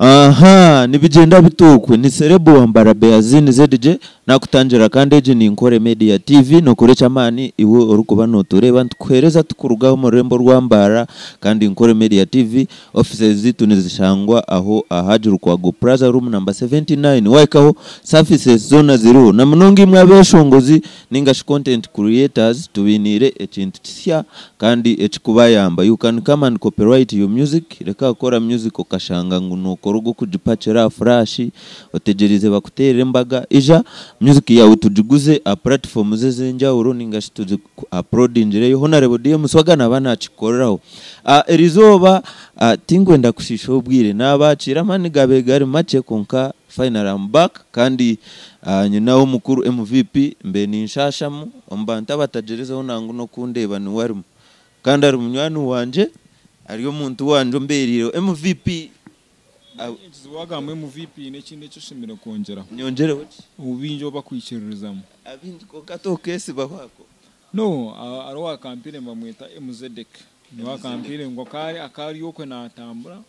Aha, nibigyenda bituukwe. Ni Serebu wa Mbara Beazini ZJ nakutangira kandi egi ni Nkore Media TV nokora eky'amaani iwe orikuba notureeba nitukuheereza tukuruga omu rurembo rwa Mbarara kandi Nkore Media TV offices zaitu nizishangwa aho aha Haji Lukwago Plaza room number 79 wahikaho services zoona ziriho na munonga imwe abeshongozi ninga shi content creators tubainiire ekintu kisya kandi ekikubayamba you can come and copyright your music reka kukora music okashanga ngu nokora ogwokugipakira aha flash otegyereize bakuteerere embaga ija music yaawe tugiguze aha platforms ezenjawulo ninga shi tugi uploadingireyo Honarebo DM Swaga naba nakikukoreraho erizooba tinkwenda kushiisha obwire nabakiira amaani gabaire gari makye kwonka Finally am back kandi nyine omukuru MVP mbe ninshashamu omu bantu abatagyerezeho nangu n'okundeeba niwe arimu kandi ari munywani wangye ari omuntu wangye ombereireho MVP. Ekizibu wagamba MVP haine ekindi eki oshemereire kwongyeraho. Nyongyereho ki? Obingi obu bakwikiririzamu. Abingi kwonka tokeesibaho ako. No, hariho owakampire nibamweta Mzedek niwe akampire ngu akaba ari okwe natambura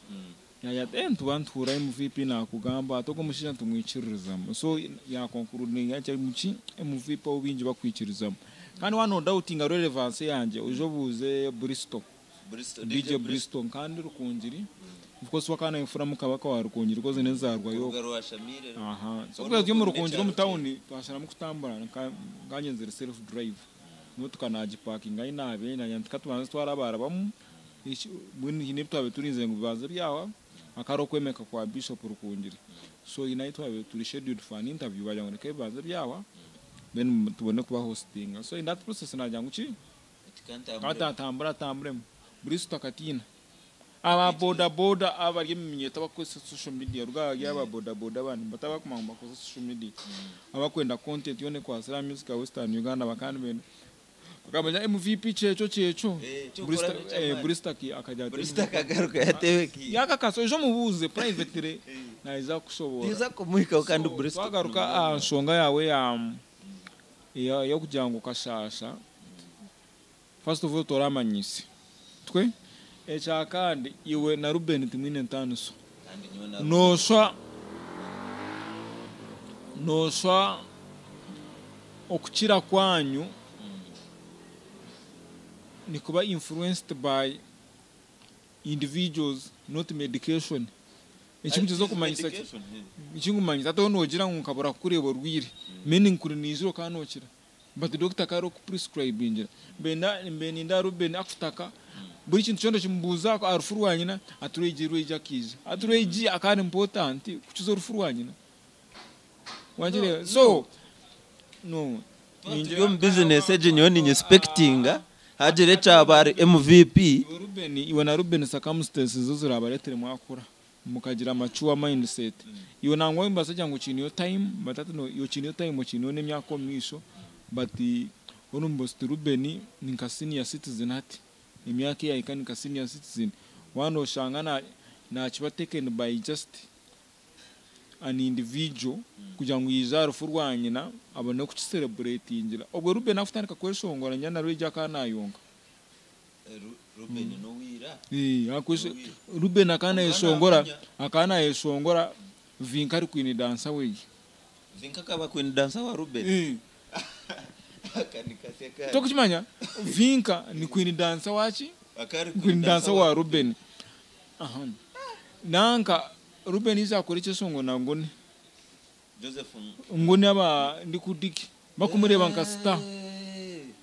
Yaagira ati, Eeh nituba nituhurira MVP naakugamba ati ogwo omushaija nitumwikiririzamu. So ya concludinga ati ngu ki MVP ou baingi bakwikirizamu. Kandi waaba nodoubtinga relevance yangye oije obuuze Bristo, DJ Bristo nkaba ndi Rukungiri, of course we akaba nayefuramu kabaka wa Rukungiri coz n'enzaarwa y'okwo. Aha, so ku twaba turi omu Rukungiri omu town twasharamu kutambura nka ngyenzire self drive, emotoka naagipakinga ahi naabiire naagira nti katubanze twarabarabamu Mbwenu haine ebi twabaire turinzire ngu bibanze byahwa, hakaba hariho okwemeka kwa Bishop Rukungiri. So haine ahu twabaire turi scheduled for an interview baagira ngu reka ebibanze byahwa then tubone kuba hostinga. So in that process naagira ngu ki? Ka atambure atamburemu. Buristo akatiina. Aba boda boda abari omu minyeeto abarikukozesa social media, ruga ahari aba boda boda abandi batabakumanya ngu nibakozesa social media, abakwenda content yoona ekwatsire aha music ya Western Uganda bakaba nibenda Akamanya MVP kyekyo kyekyo. Brista akagira ati Brista akagaruka yateeba ekiina. Yakakasa oije omubuuze privately naija kukushoboorora. Ninza kumuhikaho kandi Brista. Twagaruka aha nshonga yaawe ey'okugira ngu okashaasha, first of all toramanyise twe, ekyakandi iwe na Reuben timwine ntaaniso. Nooshwa nooshwa okukira kwanyu nikuba influenced by individuals not medication. Ekinkukiza okumanyisa ki? Ekinkumanyisa hati waaba noogira ngu nkabura kukureeba orwaire meaning kuri naija okaba nookira but doctor akaba arikukuprescribingira. Mbe nindeeba Reuben akutaka buri kintu kyona okimubuuza aha rufu rwa nyina ati rwegi rwegi akaija. Hati rwegi akaba ari important kukiza orufu rwa nyina? Wakireeba? So no Twaba turi omu bizinesi egi nyowe ninyesipekitinga hagira ekyaba ahari MVP. Iwe Reuben, iwe na Reuben circumstances nizo zirabaretere mwakura mukagira mature mindset. Iwe nangwa nimbaasa kugira ngu okiineyo time but hati no okiineyo time okiineyo n'emyaka omu maisho but almost Reuben ni nka senior citizen hati. Emyaka ei yahika ni nka senior citizen. Waaba noshanga na nakiba taken by just an individual kugira ngu yaija aha rufu rwa nyina abone kukisereburetingira. Obwe Reuben akutandika kweshongora nyina Rwegi akaba nayonka. Reuben n'owaira. Reuben akaba nayeshongora akaba nayeshongora Vinka ari queen dancer weye. Vinka akaba queen dancer wa Reuben? Aka ni kasya kandi. Tokukimanya? Vinka ni queen dancer waki? Queen dancer wa Reuben. Nanka Reuben yaija akora ekyeshongoro na Ngoni. Joseph Ngoni aba ndi kudiki bakumureeba nka star.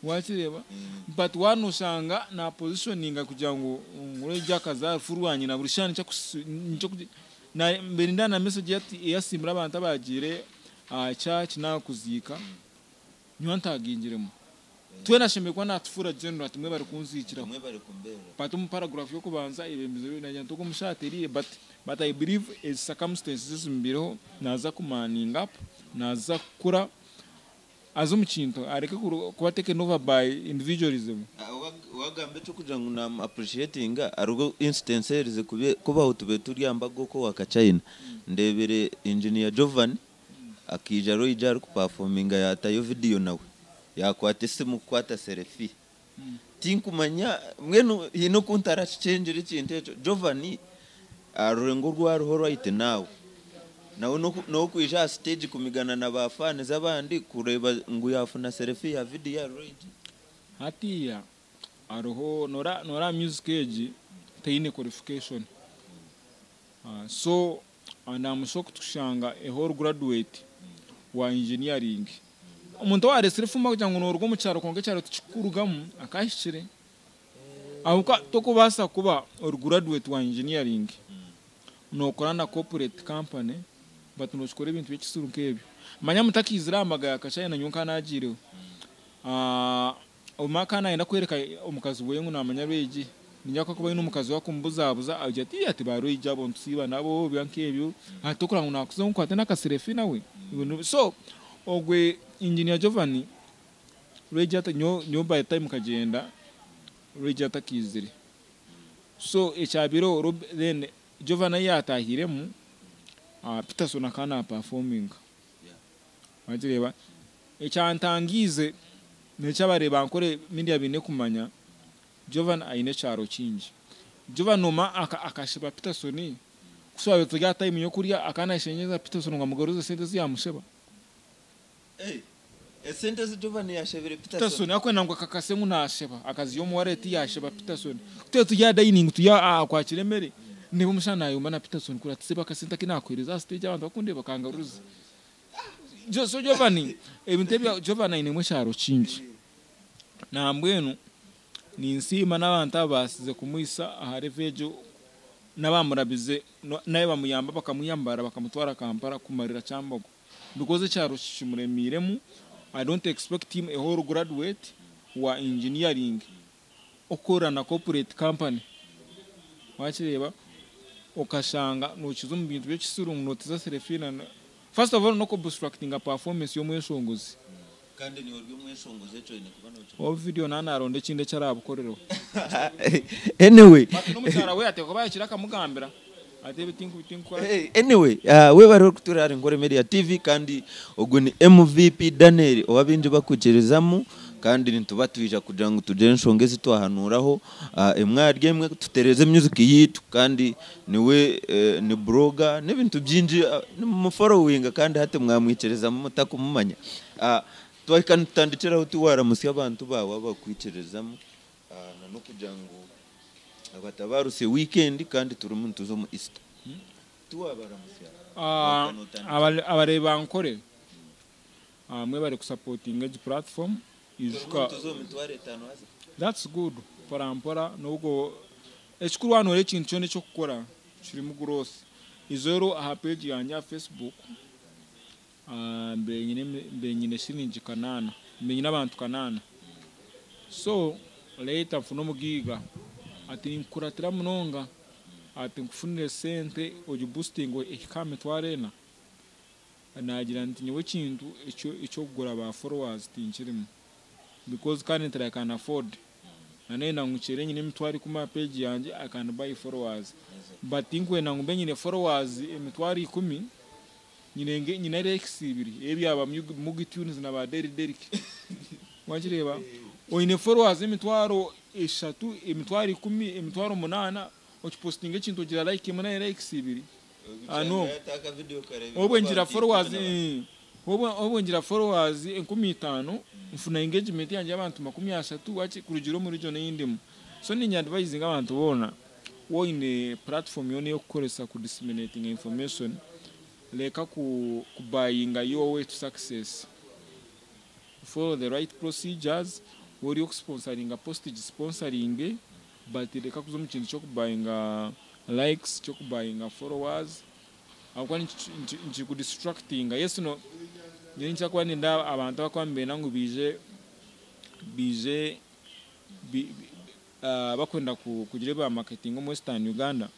Wakireeba? But waaba noshanga na positioninga kugira ngu ngu akaza aha rufu rwa nyina buri shaaha nikyo mbaire nindeeba na message eyasiimire abantu abagiire aha church naha kuziika nyowe ntagingiremu. Twena ashemereire kuba natufuura general ati mwebare kunziikiraho. But omu paragraph y'okubanza ebembizire nagira nti ogwo omushaija ateriire but but I believe ezi circumstances ezimubaireho naza ku manning up, naza kukura aze omu kintu areke kuba taken over by individualism. Wagamba eky'okugira ngu namu appreciatinga hariho instance eherize kubaho tubaire turi aha mbaga okwo owa Kachina ndebire engineer Jovan Akaija Roy ari ku performinga yatayo video nawe yakwata esimu kukwata selfie tinkumanya mbwenu haine oku ntarakikyengire ekintu ekyo Jovan Aha rurengo oru ariho right now, nawe n'okwija aha stage kumigana na ba fans abandi kureeba ngu yaafuna selfie ya video ya Roy G. Hatiiya hariho noreeba music egi teine qualification so and am shocked kushanga a whole graduate wa engineering omuntu owaresire efuma kugira ngu noruga omu kyaro kwonka ekyaro tikikurugamu akahikire. Ahabw'okuba tokubaasa kuba ori graduate wa engineering nokora na corporate company but nokikora ebintu by'ekisiru nk'ebyo. Manya mutakiizire aha mbaga ya Kashai nanyowe nkaba nagiireho. Obumwe akaba nayenda kwereka omukazi we ngu namanya Rwegi. Ningira ku akuba aine omukazi we akumubuzaabuza agira ati ati ba Rwegi abo nitusiiba nabo bya nk'ebyo. Hati tokureba ngu nakuza ngu nkwate n'akaserefi nawe. So ogwe engineer Jovan Rwegi ata nyowe by the time nkagyenda Rwegi atakiizire. So ekyabaireho then Jovan ahi yaatahiremu Peterson akaba na performinga. Wagireeba? Ekyantangiize n'eki abareeba Ankole media baine kumanya, Jovan aine ekyaro kingi. Jovan noomanya akasheba Peterson ku twabaire turi aha time y'okurya akaba naashengyeza Peterson ngu amugaruze esente ezi yaamusheba. Esente ezi Jovan yaashebire Peterson? Peterson akwenda ngu akakase ngu naasheba, akaziiha omu wallet yaasheba Peterson. Ku twabaire turi aha dining turi aha kwakira emere, ndeeba omushaija naayomba na Peterson kuriya ati sebo akasente aku naakuheereza aha stage abantu bakundeeba kangaruze. So Jovan, ebintu ebyo Jovan ainemu ekyaro kingi. Nambwenu ninsiima n'abantu ababaasize kumuhisa aha level egyo n'abamurabize nawe bamuyamba bakamwiyambara bakamutwara Kampala kumarira Kyambogo because ekyaro kimuremeiremu. I don't expect him a whole graduate wa engineering okukora na corporate company wakireeba okashanga nokiza omu bintu by'ekisiru ngu notiza selfie na first of all n'oku obstructinga performance y'omweshongozi. Kandi niiwe ori omweshongozi ekyo oine kuba nookimanya. Obu video naaba naronda ekindi eki araabukorereho. Anyway. But n'omukyara we ateekwa kuba yahikire akamugambira ati ebi tinkukora. Anyway, webare orikutuura ahari Nkore Media TV kandi ogu ni MVP Daniel ou abaingi bakwikirizamu kandi nituba twija kugira ngu tugire enshonga ezi twahanuuraho emwe ahari emwe tutereeze music yaitu kandi niwe ni blogger n'ebintu bingi nimumuforowinga kandi hati mwamwikirizamu mutakumumanya. Twahika nitutandikiraho tiwaramutsya abantu baawe abakwikirizamu na n'okugira ngu batabaaruse wiikendi kandi turimu nituza omu Easter. Tiwabaramutsya Wahika notandika. Abareeba Nkore, mwebare kusupportinga egi platform. Turimu Ijuka nituza omu 50,000 haza. That's good. Mpora mpora nubwo ekikuru hano rero ekintu kyona eky'okukora kirimu growth. Izooba aha page yangye aha Facebook mbaire nyine shilingi 800, mbaire nyine abantu 800. So later nfuna omugaiga ati ninkukuratira munonga ati nkufunire sente ogiboostinge ehike aha 40,000. Nagira nti nyowe ekintu eky'okugura ba followers tinkirimu because currently I can afford. Na nenda ngu nkyere nyine 100,000 aha page yangye, I can buy followers. But tinkwenda ngu mbe nyine followers 10,000 nyine nyine likes ibiri ebyaba Mugi Tunes na ba Derry Derrick. Wakireeba? Oine followers 30,000, 10,000, 8,000, okipostinga ekintu ogira like emwe na likes ibiri. Ah, no. Obwe ngira followers obwe ngira followers 5,000, nfuna engagement yangye y'abantu 30 waki kurugira omu region ei ndimu. So niinye advisinga abantu boona, woine platform yoona ey'okukoresa ku disseminating information, reka kubuyinga your way to success. Follow the right procedures, ori okusponsoringa post gisponsoringe, but reka kuza omu kintu ky'okubuyinga likes, ky'okubuyinga followers ahabw'okuba nikikudistractinga. Yes, no nyowe ninkira kuba niinyenda abantu abakuba nibenda ngu biije bakwenda kugira ebi bamarketinga omu Western Uganda,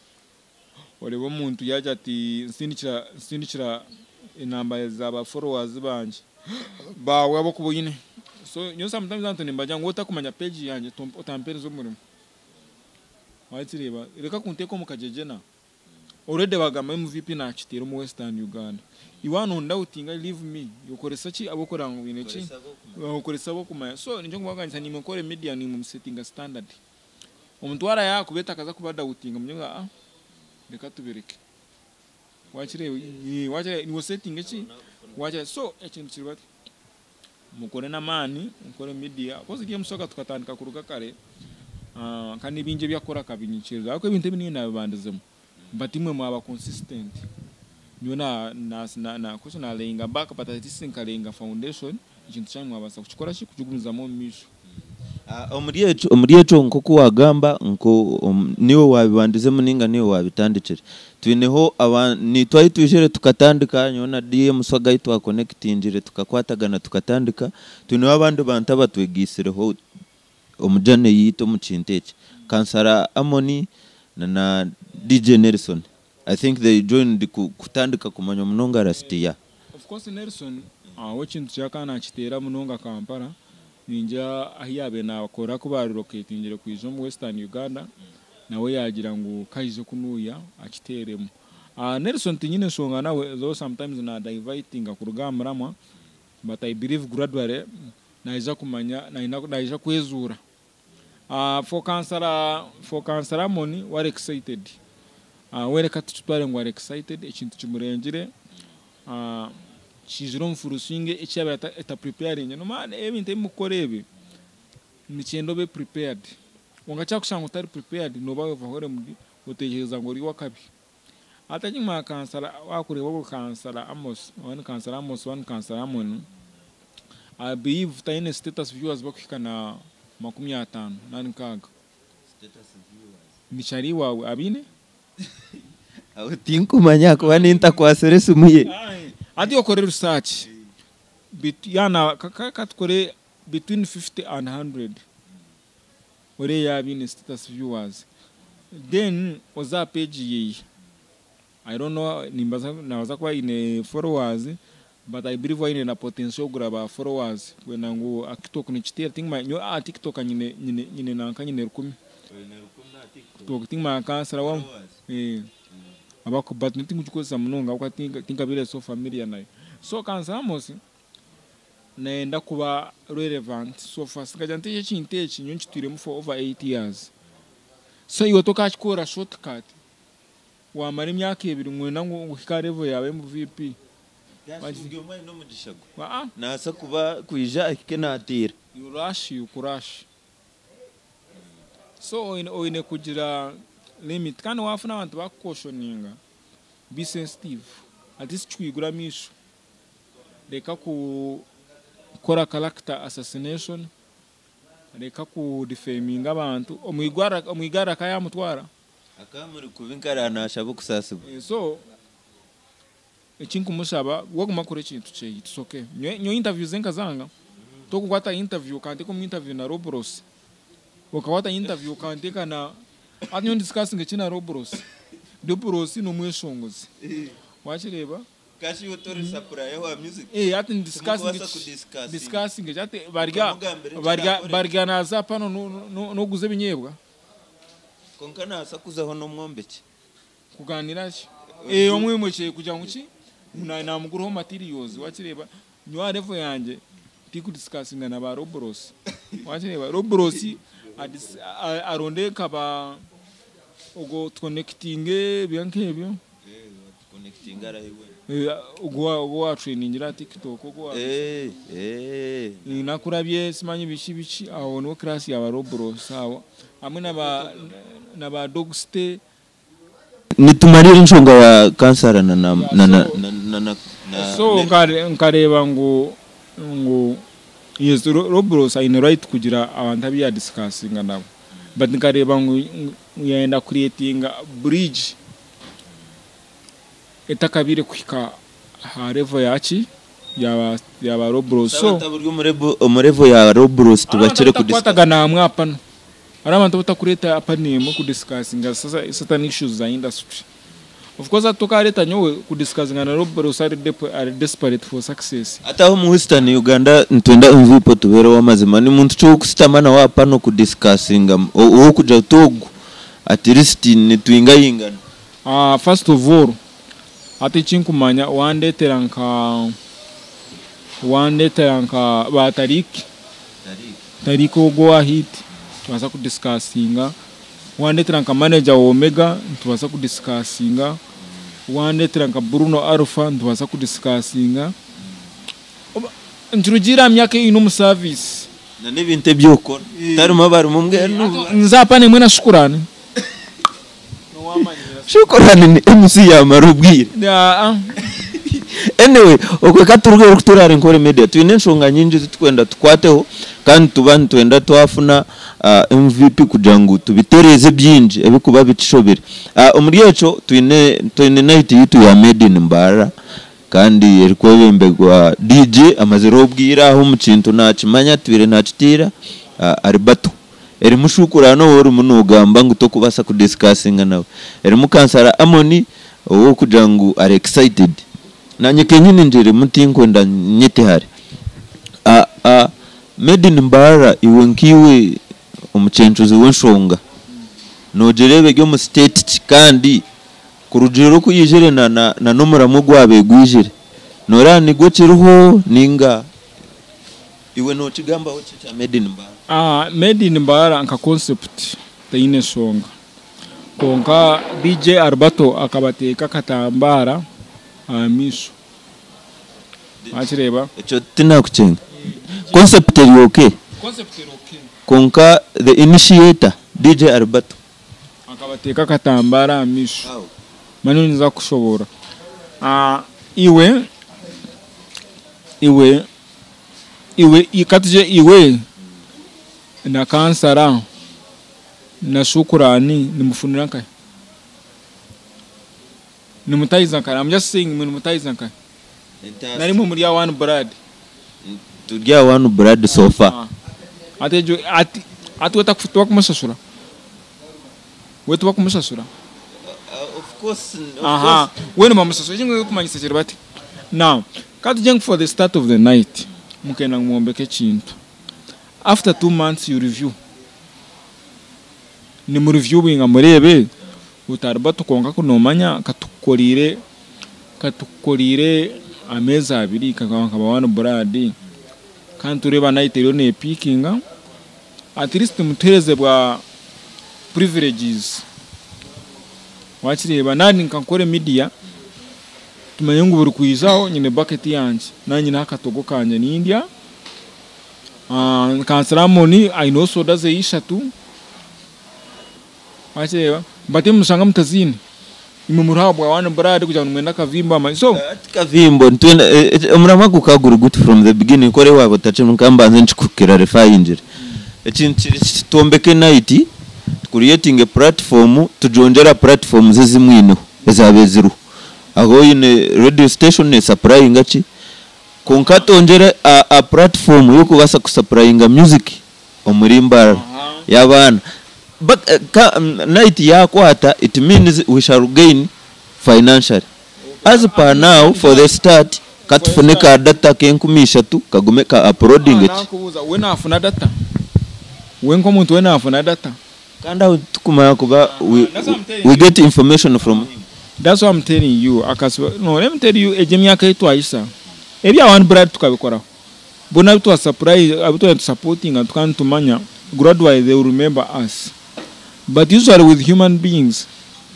oreeba omuntu yaagira ati nsindikira enamba za ba followers bangye baawe abokuba oine. So nyowe sometimes abantu nimbagira ngu otakumanya page yangye otampereza omurimo. Wakireeba? Reka kunteeka omu kagyegyena. Already bagamba MVP nakiteera omu Western Uganda. Iwe waaba nondoubtinga, leave me. Okoresa ki ahabw'okureba ngu oine ki? Okoresa abokumanya. So nikyo nkubagambisa niimwe Nkore Media nimwe musettinga standard. Omuntu waaraba yaakubeta akaza kuba doubtinga mugire ngu aa. Reka tubireke. Wakireeba? Wakireeba? Niiwe osetinga eki? Wakireeba? So ekintu kiri bati, mukore n'amaani, mukore media, coz James Swaga tukatandika kuruga kare, kandi bingi ebi akukora akabinyikiriza ahabw'okuba ebintu ebi niinye naabibandizemu but imwe mwaba consistent. Nyowe na na na na course na layinga back but at least nka layinga foundation, ekintu kyanyu mwabaasa kukikora ki? Kukigumizamu omu maisho. Omuri ekyo omuri ekyo nk'oku waagamba nko niiwe waabibandizemu nainga niiwe waabitandikire. Twineho aba naitwe ahu twijire tukatandika nyowe na DM Swaga ahu twakonekitingire tukakwatagana tukatandika, twineho abandi bantu abatwegaitsireho omu journey yaitu omu kintu eki. Kansara Amoni na na DJ Nelson. I think they joined kutandika kumanywa munonga last year. Of course Nelson we ekintu kye akaba nakiteera munonga Kampala, ningira ahu yaabaire naakora ku baarelocatingire kwija omu Western Uganda nawe yaagira ngu kaije kunuuya akiteeremu. Nelson tinyine nshonga nawe though sometimes na divertinga kuruga aha muramwa but I believe gradually naija kumanya naija kwezuura. For kansara for kansara Amon we ari excited we reka tukitware ngu ari excited ekintu kimurengire kiizire omu full swing eki yabaire ata preparinge nomanya ebintu ebi mukukora ebi nikyenda obe prepared kwonka kyakushanga otari prepared noba overwhelmed otekyereza ngu ori ow'akabi. Hati enyima kansara wakureeba ogwo kansara Amos oba ni kansara Amos oba ni kansara Amon I believe taine status viewers bakuhika na 50 nari 60. Ni chari waawe abaine? Aho tinkumanya ahakuba nintakwatsire esimu ye. Hati okore research yaana katukore between 50 and 100 oreebe yaaba aine status viewers then oze aha page yeye I don't know nimbaasa nabaasa kuba aine followers but I believe aine na potential yokugura ba followers kwenda ngu aha tiktok nikiteera tinkimanya nyowe aha tiktok nyine nyine nyine nanka nyine 1000 tinkimanya kansara wamu abaku but nyowe tinkugikozesa munonga ahabw'okuba tinkabaire so familiar nayo so kansara Amos nayenda kuba relevant so fast nkagira nti ekintu eki nyowe nkitwiremu for over 8 years so iwe tokakikora short cut wamara emyaka ebiri ngu ngu ohike aha level ya MVP. Buri omwe aine omugisha gwe. Nabaasa kuba kwija ahike nateera. You rush you crash. So oine kugira limit kandi wafuna abantu bakucautioninga be sensitive at least kikwigure amaisho. Reka kukora character assassination, reka ku defaminga abantu, omu igara akayamutwara. Akamuri kubi nkara nashaba okusaasibwa. So ekinkumushaba waguma kukora ekintu kyeye it's okay. Nyowe interview ze nkazanga, tokukwata interview okanteeka omu interview na Robros, okakwata interview okanteeka na hati nyowe ndiscussinga ki na Robros? Robros n'omweshongozi wakireeba? Kashi iwe tori supplier wa music. Hati ni discussing ki? Hati barya naza pano n'okuguza ebinyeebwa? Kwonka nabaasa kuzaho n'omwombeki. Kugaanira ki? Omwimukye kugira ngu ki? Namuguraho materials wakireeba? Nyowe aha level yangye tindikudiscussinga na ba Robros wakireeba? Robros aronde nka ba ogwo tuconnectinge ebyo nk'ebyo. Ogwo owatrainingira aha TikTok ogwo nakurabye simanyi biki biki aho niho class ya ba Robros aho hamwe na ba Dogstay. Nitumarira enshonga ya kansara na na na na na So nkareeba ngu yes Robros aine right kugira abantu abu yadiscussinga nabo but nkareeba ngu yayenda creatinga bridge etakabaire kuhika aha level yaki yaba Robros. So buri omu level ya Robros tibakire kudiscuss. Hamwe apano hariho abantu abatakureeta apano emwe kudiscussinga certain issues za industry. Of course tokareeta nyowe kudiscussinga na Robros ari desperate for success. Ati aho omu Western Uganda nitwenda MVP otubeere ow'amazima. Ni muntu ki ow'okusitama nawe apano kudiscussinga ow'okugira oti ogu at least nitwingayingana? First of all hati ekinkumanya wandeetera nka wandeetera nka ba Tariq Tariq ogwo owa hit tubaasa kudiscussinga. Wandetera nka manager wa Omega, nitubaasa kudiscussinga. Wandetera nka Bruno Alpha, nitubaasa kudiscussinga. Nikirugiirira aha myaka ei oine omu service. Na n'ebintu ebi okukora. Tarimu abarimu mbwenu. Nza aha panel emwe na Shukurani. Shukurani ni MC yamara obwire. Anyway, okwe katuruga eri kuturara Nkore Media twine enshonga nyingi ezi tukwenda tukwateho kandi tuba nitwenda twafuna MVP kugira ngu tubitereeze bingi ebikuba bikishobire. Omuri ekyo twine twine night yitu ya Made in Mbarara kandi erikwebemberwa DJ amazire obwire aho omu kintu nakimanya atwire nakitiira Alberto. Erimu Shukurani ou orimu nogamba ngu tokubaasa kudiscussinga nawe. Erimu Kansara Amoni ow'okugira ngu ari excited. Nanye kenyini ngirimu tinkwenda nyete hare. Made in Mbarara iwe nk'iwe omucencuzi w'enshonga nogireeba eri omu state ki kandi kurugiirira oku yaijire na na n'omuramwa ogwabaire gwijire noreeba nigwo kiriho ninga iwe nokigambaho ki ekya Made in Mbarara? Made in Mbarara nka concept teine nshonga kwonka DJ Alberto akabateeka akatambaara aha maisho. Wakireeba? Ekyo tinakucenga. Concept eri okay. Concept eri okay. Kwonka the initiator DJ Alberto. Akabateeka akatambaara aha maisho. Manya ninza kukushoboorora. Iwe, iwe, iwe, katugire iwe na kansara na Shukurani nimufunira nkahi? Nimutahiza nkahi? I'm just saying imwe nimutahiza nkahi? Nari imwe muri aha one blood? Turi aha one blood so far. Hati egyo hati hati we tibakumushashura? We tibakumushashura? Of course, of Aha, course. we nibamushashura. Eki ndikumanyisa kiri bati. Now, katugye ngu for the start of the night, mukenda ngu mwombeke ekintu. After 2 months you review. Nimureviewinga mureebe otaribato kwonka ku noomanya katukukoriire ameezi 2 kakaba nkaba one blood kandi tureeba night eriyo neepikinga at least mutuheereze bwa privileges. Wakireeba nari nka Nkore Media tumanye ngu buri kwijaho nyine bucket yangye nanye nyineho akatogo kangye nindya. Kansara Amoni aineho soda zeye ishatu. Wakireeba but nimushanga mutaziine imwe muri aha bwa one blood kugira ngu nimwenda akavimbo ama so Ati kavimbo nitwenda omuramwa gukaba guri guti from the beginning kore waaba otakirimu kambanze nkikuclarifyingire. Ekintu kiri kiti twombeke night tucreatinge platform tugyongyere aha platforms ezimwineho ezaabaire ziriho. Aho oine radio station nesupplyinga ki kwonka twongyere aha platform y'okubaasa kusupplyinga music omuri Mbarara y'abaana. But night yakwata it means we shall gain financially. As per now for the start katufune ka data k'enkumi 3 kagume ka uploading ki. Nakubuuza we naafuna data we nk'omuntu we naafuna data. Kandi aho tukumanya kuba That's what I'm telling we you. get information from him. That's what I'm telling you. Akasiba no, let me tell you egyo emyaka ei twayisa ebya one blood tukabikoraho bona abu twasupply abu twaba nitusupportinga tukaba nitumanya gradually they will remember us, but usually with human beings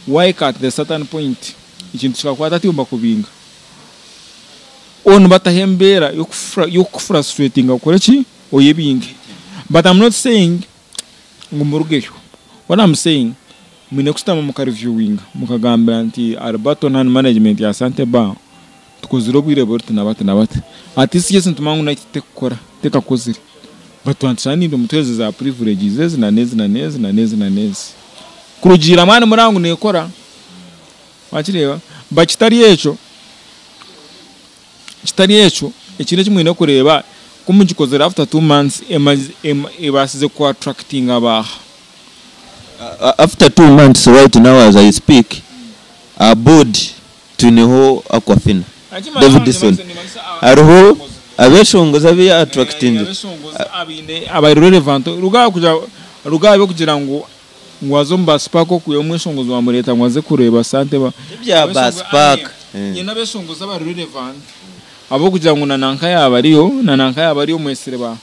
wake at the certain point ekintu kikakwata ati bakubinga onu bataho embeera y'okufrustratinga ukore ki oyebinge. But I'm not saying ngu murugeyo. What I'm saying, mwine kushutama mukareviewinga mukagambira nti Alberto nani management ya Sante Bar tukozire obwire buri na bati na bati ati si yes nitumanya ngu night tekukora tekakozire, but twantishanire mutuheereze za privileges ezi na nezi na nezi na nezi na nezi kurugiira mwana murangu nekora. Wakireeba? But kitari ekyo ekintu eki mwine kureeba ku mugikozere after 2 months ebaasize ku attractinga abaha. After 2 months, right now as I speak, our board twineho Aquafina Davidson, hariho abeshongozi abi attractinze. Abine abari relevant rugaba kugira rugaba kugira ngu waze omu baspark okuya omweshongozi wamureta ngu aze kureeba sante ba Ebya baspark. Nyine abeshongozi abari relevant abo kugira ngu nananka yaba ariyo nananka yaba ariyo mwesire ba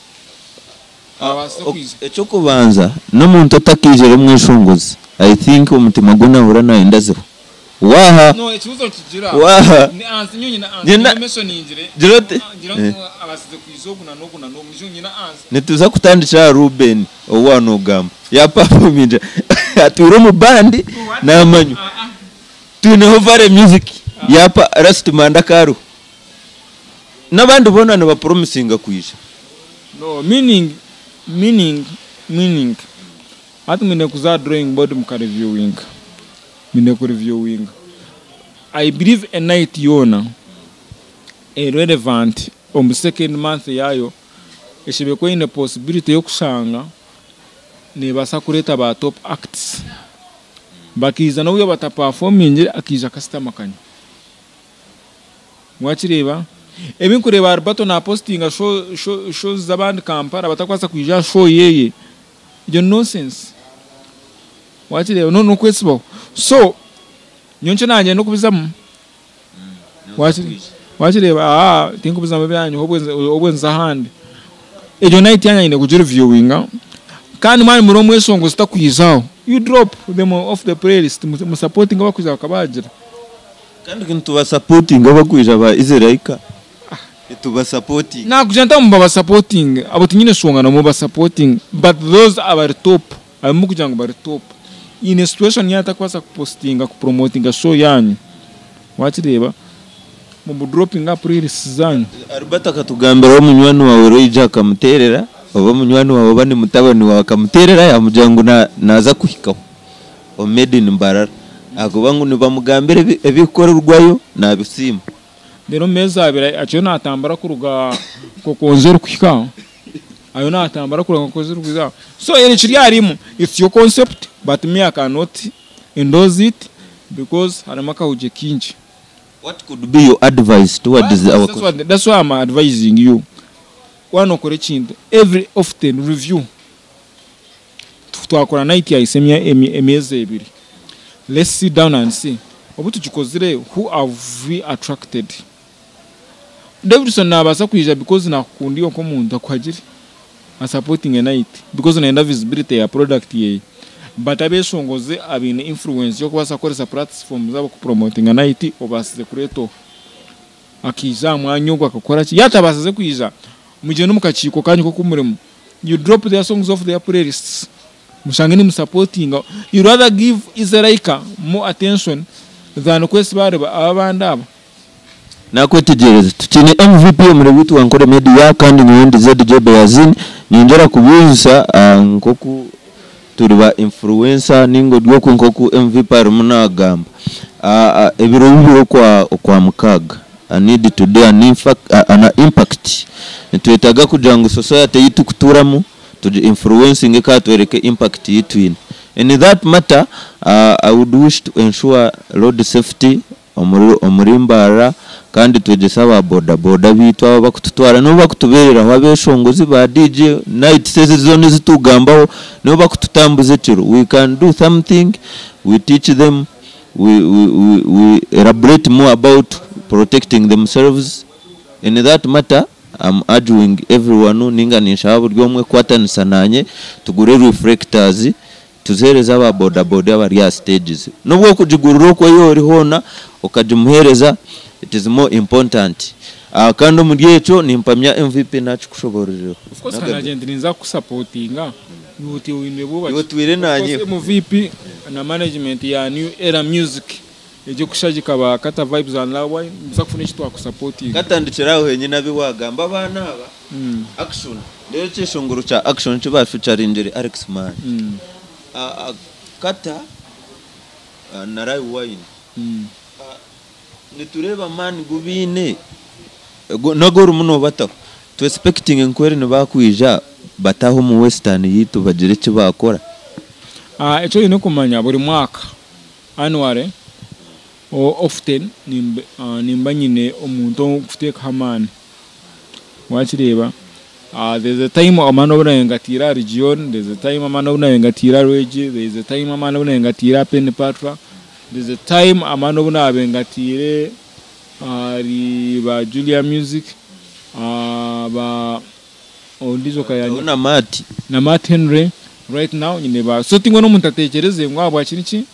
abaase kwiza. Ekyokubanza n'omuntu otakiijire omweshongozi I think omutima gwe nahurira nayenda azeho. Waaha No, ekibuzo nkigira. Waaha Ni answer nyo nyina answer. Nyina- Nyina mentioningire. Gira oti- Ngira Eh. ngu abasize kwiza ogu na n'ogu na n'ogu. Nijo nyina answer. Nituza kutandikira aha Ruben ou waanogamba yapafomingira atwire omu bandi naamanywa. Ah, ah. Twineho Valley Music yapa Last Manda akariho. N'abandi boona nibapromisinga kwija. No, meaning, meaning, meaning. Hati mwine kuza drawing board mukareviewing. Mwine kureviewing. I believe a night yoona irrelevant omu second month yaayo eshebe kuba eine possibility y'okushanga neebaasa kureeta ba top acts bakaija n'obu yaaba bataperformingire akaija akashutama akanywa. Wakireeba? Ebi nkureeba Alberto naapositinga show, show, shows z'abandi Kampala batakubaasa kwija aha show yeeye. Egyo nonsense. Wakireeba? No, n'okwetsibaho. So, nyowe nikyo naagyenda n'okubizamu. Wakireeba? Aa, tinkubizamu ebyanyu obwe nza ahandi. Egyo night yanyu nyine kugireviewinga. Kandi mwaba muri omweshongozi takwijaho, you drop them off the playlist, musupportinge abakwija bakabagira. Kandi nitubasapotinga abakwija ba Israel. Nitubasapotinga. Nakugira nti abo mubasupportinge, abo tinyine nshonga nabo mubasupportinge, but those abari top, abamukugira ngu bari top, in a situation yaaba atakubaasa kupostinga, kupromotinga show yanyu, wakireeba, mumudropinge aha playlist zanyu. Albert akatugambiraho munywani wawe Roija akamuteerera oba munywani wawe oba ni mutabani wawe akamuteerera yamugira ngu naaza kuhikaho omu Made in Mbarara ahakuba ngu nibamugambira ebikukorerwayo nabisiima. Reero omu meezi abiri akiriyo naatambura kuruga Nkokonzere kuhika aho, ariyo naatambura kuruga Nkokonzere kuhika aho. So eri kiri aharimu, it's your concept but me I cannot endorse it because harimu akahugye kingi. What could be your advice towards our That's what, that's why I'm advising you. Waaba nookora ekintu, every often review. Twakora night yahise emyezi ebiri. Let's sit down and see. Obu tugikozire, who have we attracted? Davidson naabaasa kwija because naakukunda iwe nk'omuntu akuhagire. Asupporting a night because nayenda visibility ya product yeye. But abeshongozi abaine influence y'okubaasa kukoresa platform zaabo kupromotinga night obaasize kureeta oha? Akaija aha mwanya ogu akakora ki? Yaatabaasize kwija, mugyende omu kakiiko kanyu k'oku murimu. You drop their songs off their playlists. Mushange nimusupportinga. You rather give Israel more attention than kwesiba ahari aba abandi aba. Nakwetegyereza. Tukiine MVP omuri witu wa Nkore Media kandi nyowe ndi ZJ Beyazin. Nyongyera kubiijutsya nk'oku turi ba influencer ninga ori oku nk'oku MVP arimu nagamba. Ebiro bibiri okwa mukaaga I need to do an an impact. Nitwetaaga kugira ngu society ei turikuturamu tugi influencinge kandi tworeke impact ei twine. In that matter, I would wish to ensure road safety omuri Mbarara kandi twegyese aba boda boda baitu aba abakututwara nibo bakutubeereraho abeshongozi ba DJ nights ezi zoona ezi tukugambaho nibo bakututambuza ekiro. We can do something, we teach them, we elaborate more about protecting themselves. In that matter, I'm urging everyone ninga ninshaba buri omwe kukwatanisa nanye tugure reflectors tuziheereze aba boda boda abari aha stages. N'obu okugigurira okwo ei ori hoona okagimuheereza it is more important. Kandi omuri ekyo nimpamya MVP nakikushoboororera. Of course kandi nagye ninza kukusapotinga iwe oine bwoba Iwe ki? otwire Of nanye. course MVP na management ya New Era Music egi kushagika ba Kata Vibes and Love Wine nimuza kufuna eki twakusapotinga. Katandikira aho henyine abi wagamba abaana aba action reero ekyeshongoro kya action eki bafeaturingire Alex Man. Kata na Live Wine. Nitureeba amaani gu baine nago orimu noobataho. Tu expectinge ngu eri nibakwija bataahe omu western yaitu bagire eki baakora. Eki oine kumanya buri mwaka annually or often nimba nyine omuntu orikuteekaho amaani. Wakireeba? There's a time amaani obu naabaire ngatiire aha Region, there's a time amaani obu naabaire ngatiire aha Rwegi, there's a time amaani obu naabaire ngatiire aha Penny Patra, there's a time amaani obu naabaire ngatiire ahari ba Julia Music, ba ondiijo Hariho na Matt. Na Matt Henry. Right now nyine ba so tingwe n'omuntu atekyereze ngu ahabwaki niki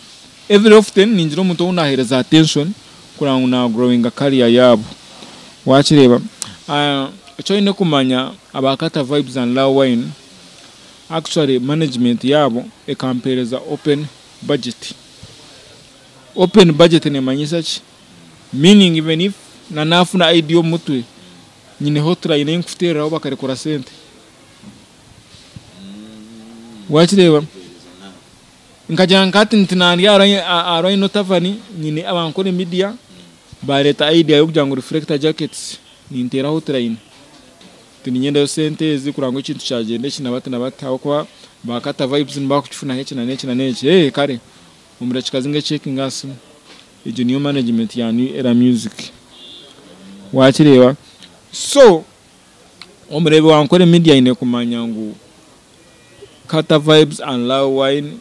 every often ningira omuntu ou naheereza attention kureba ngu na growinga career yaabo. Wakireeba? Eki oine kumanya aba Kata Vibes and Love Wine actually management yaabo ekampeereza open budget. Open budget nemanyisa ki? Meaning even if na nafuna idea omu mutwe nyine hotline ei nkuteereraho bakarekura sente. Wakireeba? Nkagira nka hati nti nandi aha Rhino Tavern nyine abankore media bareeta idea y'okugira ngu reflector jackets ninteera hotline nti ninyendayo sente ezi kureba ngu ekintu kyagyenda eki na bati na bati ahabw'okuba ba Kata Vibes nibakukifunaho eki na n'eki na n'eki ee kare omu dakiika zinga ecekinga aha simu. Egyo niyo management ya New Era Music. Wakireeba? So omureebi wa Nkore Media aine kumanya ngu Kata Vibes and Love Wine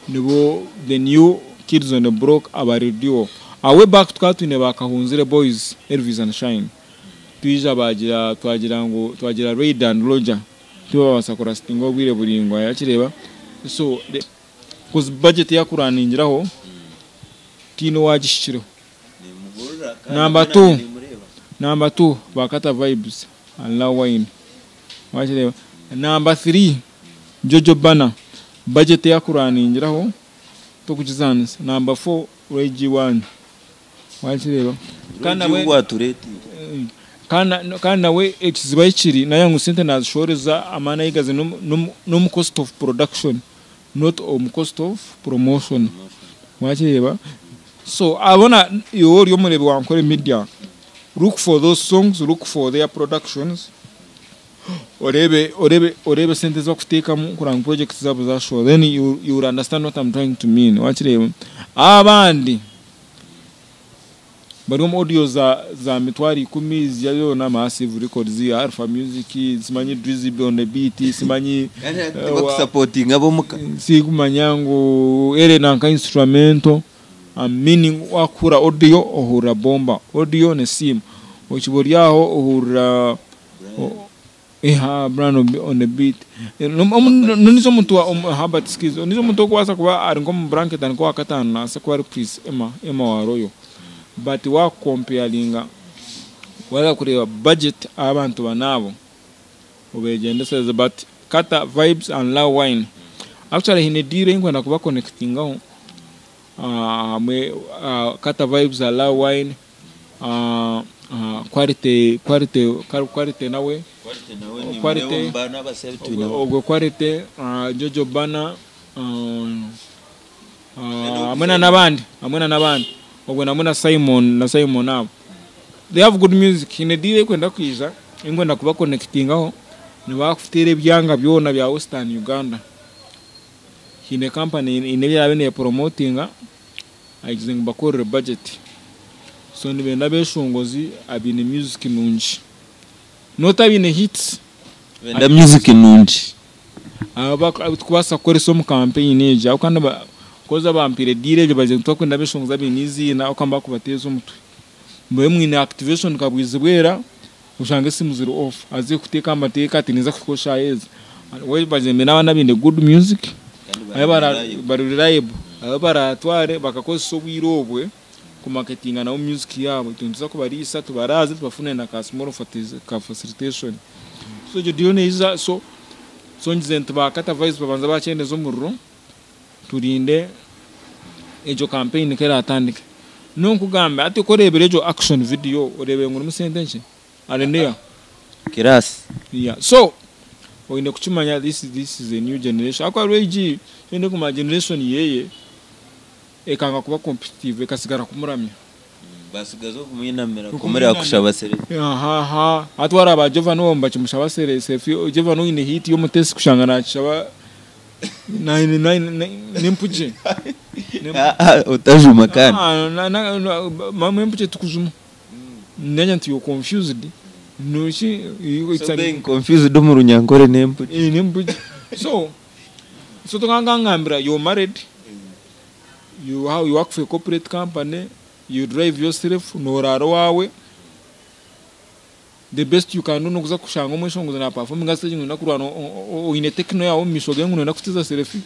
nibo the new kids on the block abari duo. Way back tukaba twine ba Kahunzire Boys, Elvis and Shine. Twija bagira twagira ngu twagira Raid and Roger tibabaasa kurasitinga obwire buraingwa yakireeba. So cause budget yakuraningiraho tiine owagihikireho. Number 2 ba Kata Vibes and Love Wine. Wakireeba? Number 3 Jojo Banner budget yakuraningiraho tokugizanisa. Number 4 Ray G1. Wakireeba? Kandi nawe ekizibu ahi kiri nagira ngu sente nazishoreza amaani ahi gazi n'omu cost of production not omu cost of promotion. Wakireeba? So abona iwe ori omureebi wa Nkore Media, look for those songs, look for their productions, oreebe oreebe oreebe sente ezi bakuteekamu kureba ngu projects zaabo zashohora then you will understand what I'm trying to mean. Wakireeba? Abandi bari omu audio za 100,000 zoona Massive Records, Alpha Music, simanyi Drizzy on the beat, simanyi bakusapotinga ab'omuka. Sikumanya ngu ere nanka instrumental meaning wakura audio ohurira bomba audio nesimu okiba ori aho ohurira eha Brian on the beat nonizo omuntu Herbert Skills onizo omuntu okubaasa kuba ari nk'omu blanket ari nk'owakataano naasa kuba ari Chris Emma Emma wa Royal but wakukomparinga waza kureeba budget abantu banaabo obegyendesereze but Kata Vibes and Love Wine actually haine deal ei nkwenda kuba connectingaho hamwe Kata Vibes and Love Wine Quality Quality Quality nawe Quality ogwo Quality Jojo Banner hamwe na n'abandi hamwe na n'abandi ogwo namwe na Simon abo they have good music. Haine deal ekwenda kwija ei nkwenda kuba connectingaho nibakuteera ebyanga byona bya Western Uganda. Haine company haine ebi eraabe nepromotinga agize ngu bakorere budget so nibenda abeshongozi abaine music nungi not abaine hits. Benda music nungi. Aba tukubaasa kukoresa omu campaign egi aho kandi koza bampire deal egyo bagize ngu twakwenda abeshongozi abaine eiziina aho kandi bakubateeza omutwe mube mwine activation kabwizi bwera oshanga esimu ziri off aze kuteeka amateeka ati ninza kuhika eshaaha ezi we bagize mbe n'abaana abaine good music abu bari reliable abu baratware bakakozesa obwire obwe kumaketinga nabo music yaabo itwe nituza kubariisa tubaraaze tubafune na ka small ka facilitation so egyo deal neija so ngize nti ba Kata Vibes babanza bakyendeza omuriro turinde egyo campaign keratandika nonkugamba hati korebera egyo action video orebere ngu erimu sente nkye arendeya kirasi. Yeah, so oine kukimanya this is a new generation ahakuba hariho egi oine kumanya generation yeye ekanga kuba competitive ekasigara kumuramya. Basigaza okumwinamira kumureba kushaba selfie. Aha hati waraba Jovan owo bakimushaba selfie. Jovan oine hit y'omutesi kushanga nakishaba nempugye. Utajuma kandi. Mwe tukujuma ndanya nti you confused nuki. So being confused omu Runyankore n'empuki. Eh, n'empuki. So tokangangambira you're married, you how you work for a corporate company, you drive yourself, noraara owawe. The best you can do n'okuza kushanga omweshongozi na performinga aha stage ngu noyenda kurwana oine tekino yaawe omu maisho ge ngu noyenda kutiza selfie.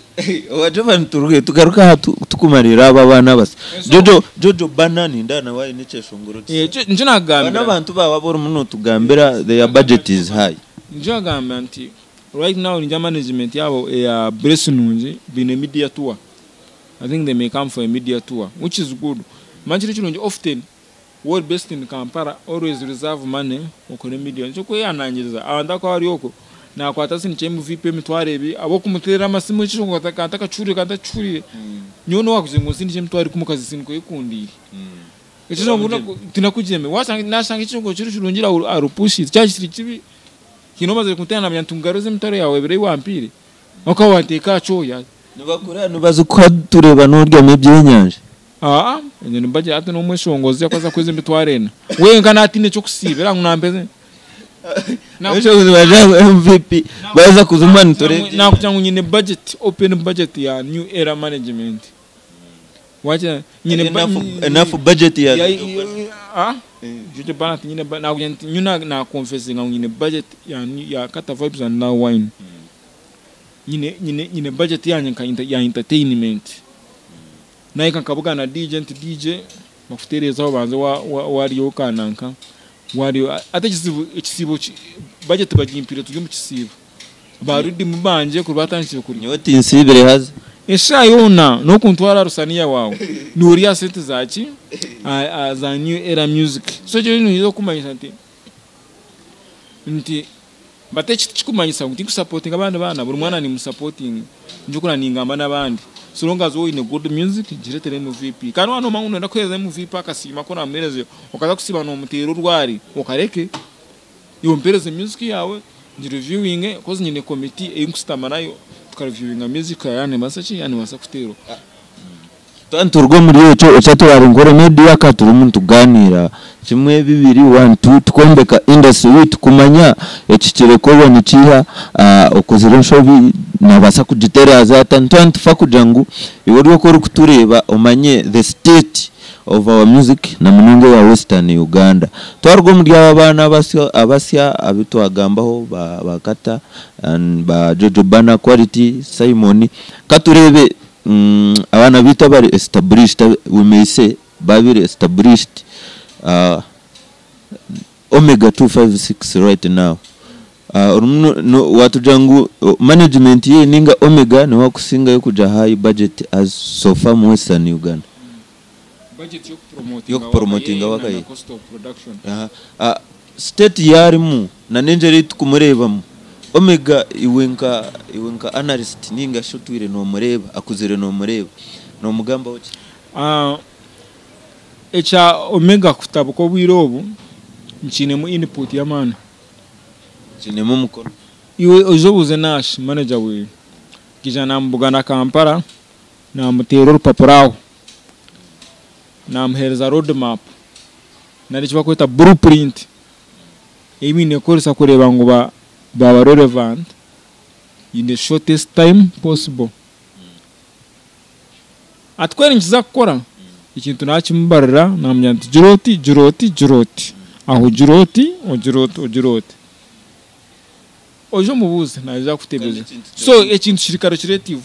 Wagyeba nituruge tugaruke aha tukumarira aba abaana abasya. Jojo Jojo Bana nindeeba nawe aine ekyeshongoro kisya. Nikyo Aba nakugambira. n'abantu baawe abu orimu notugambira their budget is high. Nikyo nakugambira nti right now ningira management yaabo eya Bless Nungi baine media tour. I think they may come for a media tour which is good. Manya kiri ekirungi often Waaba ori based in Kampala always reserve money okore media nikyo kwehanangiriza abantu ahakuba bari okwo nakwata asindikye MVP emitwaro ebiri abokumuterera amasimu ekyo ngu kantakakihurire kantakihurire nyowe nowakugira ngu onsindikye emitwaro ikumi okazisindika oyekundiire ekyo ngu tinakugyeme washanga nashanga ekyo kiri kirungi I will push it kyaba kiri kibi haine omazire kunteera namanya nti ngaruza emitwaro yaawe ebiri eyi wampiire kwonka wanteeka aha kyoya. Nibakureba nibaza kuha tureeba noryamu ebyenyanja. Aa, enyo nibagira hati n'omweshongozi yakubaasa kuhweza emitwaro ena. Wenka naatiina eky'okusiibira ngu nampeze. Abeshongozi baija MVP baza kuzuma nitureeba. Nakugira ngu nyine budget, open budget ya New Era Management. Wakira nyine Enough, enough budget ya Ah, Jojo Bana tinyine nakugira nti nyowe na confessinga ngu nyine budget ya ya Kata Vibes and Now Wine. Nyine nyine nyine budget yangye nka ya entertainment. Nahika nkabugana na DJ nti DJ bakutereeze aho obanze warya okananka warya hati ekizibu ekisiibo budget bagimpire turi omu kisiibo ba riddim bangye kuri batandikire kurya. Nyowe tinsiibire haza. Eshaaha yoona n'okuntwara aha rusaniya waawe noorya aha sente za ki za new era music so ekyo niinyija kukumanyisa nti nti But eki tikikumanyisa ngu tinkusapotinga abandi baana, buri mwana nimusapotinga. Nikyo orikureeba ningamba n'abandi, so long as waaba oine good music, gireetere MVP. Kandi waaba noomanya ngu nooyenda kuheereza MVP akasiima aku oraamuheereze, okaza kusiiba noomuteera orwari, okareke. Iwe mpeereze music yaawe, ngireviewinge coz nyine committee ei nkushutama nayo tukareviewinga music tukareeba yaaba neebaasa ki, yaaba neebaasa kuteerwa. Twaba nituruga omuri ekyo ekyatwara nkore media ka turimu nituganiira kimwe bibiri one two tukwombeka industry weitu kumanya ekihikire kukorwa nikiiha okozire enshobi nabaasa kugitereeza ata nitwaba nitufa kugira ngu iwe ori oku orikutureeba omanye the state of our music namunonga eya western Uganda. Twaruga omuri abo abaana abasya abu twagambaho ba Kata ba Jojo Banner Quality Simon katureebe Abaana baitu abari established we may say babire established Omega 256 right now orimu watugira ngu management ye ninga Omega niwe akusingayo kugira high budget as so far mu western Uganda. Budget y'okupromotinga waka ye na cost of production. State yarimu na n'engyeri ei tukumureebamu Omega iwe nka iwe nka analyst ninga shi otwire nomureeba akuzire nomureeba nomugambaho ki? Ekya Omega kutabuka obwire obu nkiinemu input y'amaani. Okiinemu omukono. Iwe oije obuuze Nash manager weye. Nkaija namubugana Kampala namuteera orupapura aho. Namuheereza road map nari eki barikweta blue print ei baine kukoresa kureeba ngu baaba relevant in the shortest time possible. Hati ku nikiza kukora, ekintu nakimubarira namugira nti gira oti, gira oti, gira oti, aho gira oti, ogira oti, ogira oti. Oije omubuuze naija kukutebeza. So ekintu kiri calculative.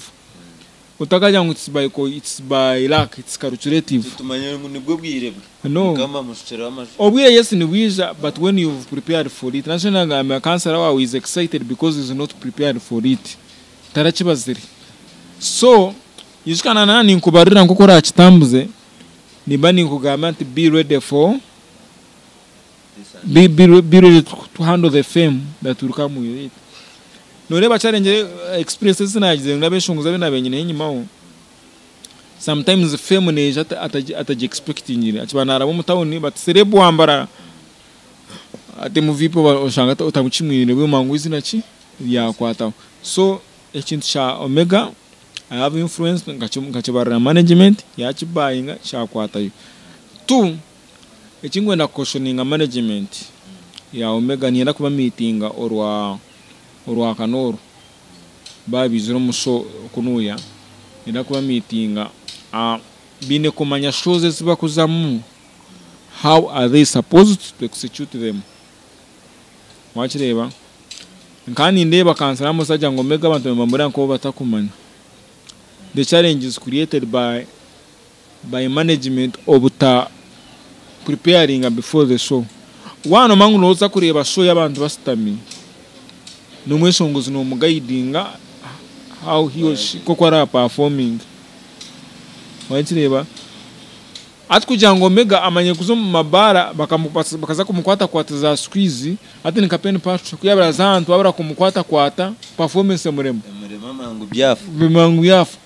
Otakagira ngu it's by it's by luck, it's calculative. Tumanyire ngu nibwo bwire bwe. No. Mukama amushukireho amajuta. Obwire yes nibwija but when you've prepared for it. Nakyo nagambira kansara waawe is excited because he's not prepared for it. Tarakibazire. So, ijuka na ninkubarira nkoku orakitambuze, nimba ninkugambira nti be ready for be, be, be ready to handle the fame that will come with it. Noreeba challenge experience ezi nagizire n'abeshongozi abu nabaire nyineho enyimaho, sometimes fame neija atagi expectingire. Akiba naraba omu town bati celeb wa Mbarara, ati MVP oshanga otamukimwine bwema ngu eizina ki ryakwataho. So ekintu kya Omega I have influence nkakibarira management yakibayinga kyakwatayo. Two, ekinkwenda kucautioninga management ya Omega niinyenda kuba meetinga orwa Orwakana oru baaba baizire omu show kunuuya niinyenda kuba meetinga baine kumanya shows ezi bakuzamu how are they supposed to execute them. Wakireeba? Nkaba nindeeba kansara musajja ngu Omega abantu nibamureba nk'ou batakumanya. The challenge is created by by management obuta preparinga before the show. Waaba nomanya ngu nooza kureeba show y'abantu bashutami, n'omweshongozi nomuguidinga how he or she nk'oku ara performinge. Wakireeba? Hati kugira ngu Omega amanye kuza omu mabaara bakaza kumukwatakwata za squeeze, hati ni nka Penny Patrick ku yaabaire aza ahantu babura kumukwatakwata performance emurema. Emurema mangu byafa. Mangu byafa.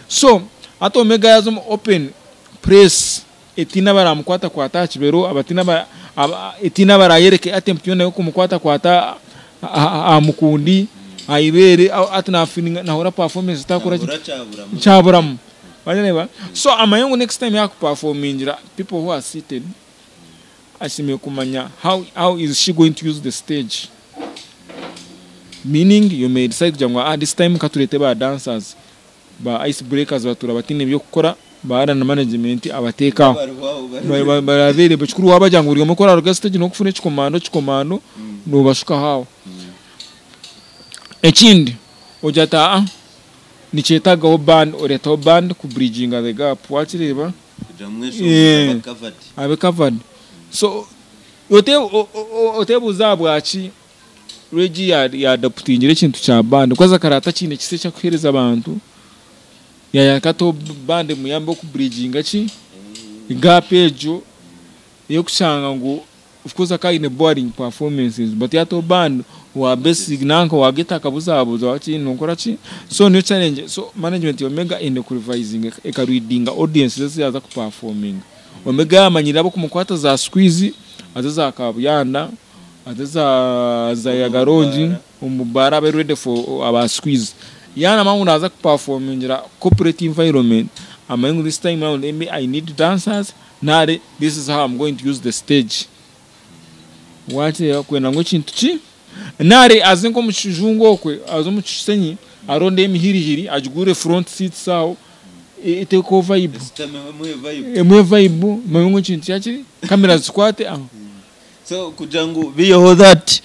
So hati Omega yaaza omu open place etiine abaramukwatakwata aha kibero, etiine abarayereka attempt yoona y'okumukwatakwata aha mukundi, aha ibeere, hati nafeelinga nahurira performance etakora ki? Kyaburamu. Wareeba? So amanye ngu next time yakuperformingira people who are seated, ashemereire kumanya how is she going to use the stage. Meaning you may decide kugira ngu ah this time katureete ba dancers, ba ice breakers batuura bataine by'okukora, ba na management abateeke aho. Bari available. Ekikuru wabagira ngu buri omwe ku oraruga stage n'okufuna ekikomando kikomando, nobashukaho aho. Ekindi ogira oti aa nikyetagaho band, oreetaho band ku bridginga the gap. Wakireeba? Abe covered. So otebuuza ahabwaki Regi yadaptingire ekintu kya band because akara atakiine kisa ekyakuheereza abantu, yayaka ataho band emuyambe oku bridginga ki gap egyo ey'okushanga ngu of course akaba aine boring performances but yataho band owa basic nanka owa ghetto akabuzabuza waki nokora ki so niyo challenge. So management ya Omega eine ku revisinga eka readinga audience ezi yaaza ku performinga. Omega yamanyire ab'okumukwata za squeeze aze za Kabuyanda, aze za Yagarongi omu baara abe ready for aba squeeze. Yanamanya ngu naza ku performingira corporate environment, amanye ngu this time round maybe I need dancers nari this is how I'm going to use the stage. Wakireeba kwenda ngu ekintu ki nari aze nk'omu kijungu okwe, aze omu Kisenyi aronde emihirihiri agigure front seats aho etekeho vibe. Emuhe vibe omanye ngu ekintu kyakiri camera zikwate aho. So kugira ngu biiheho that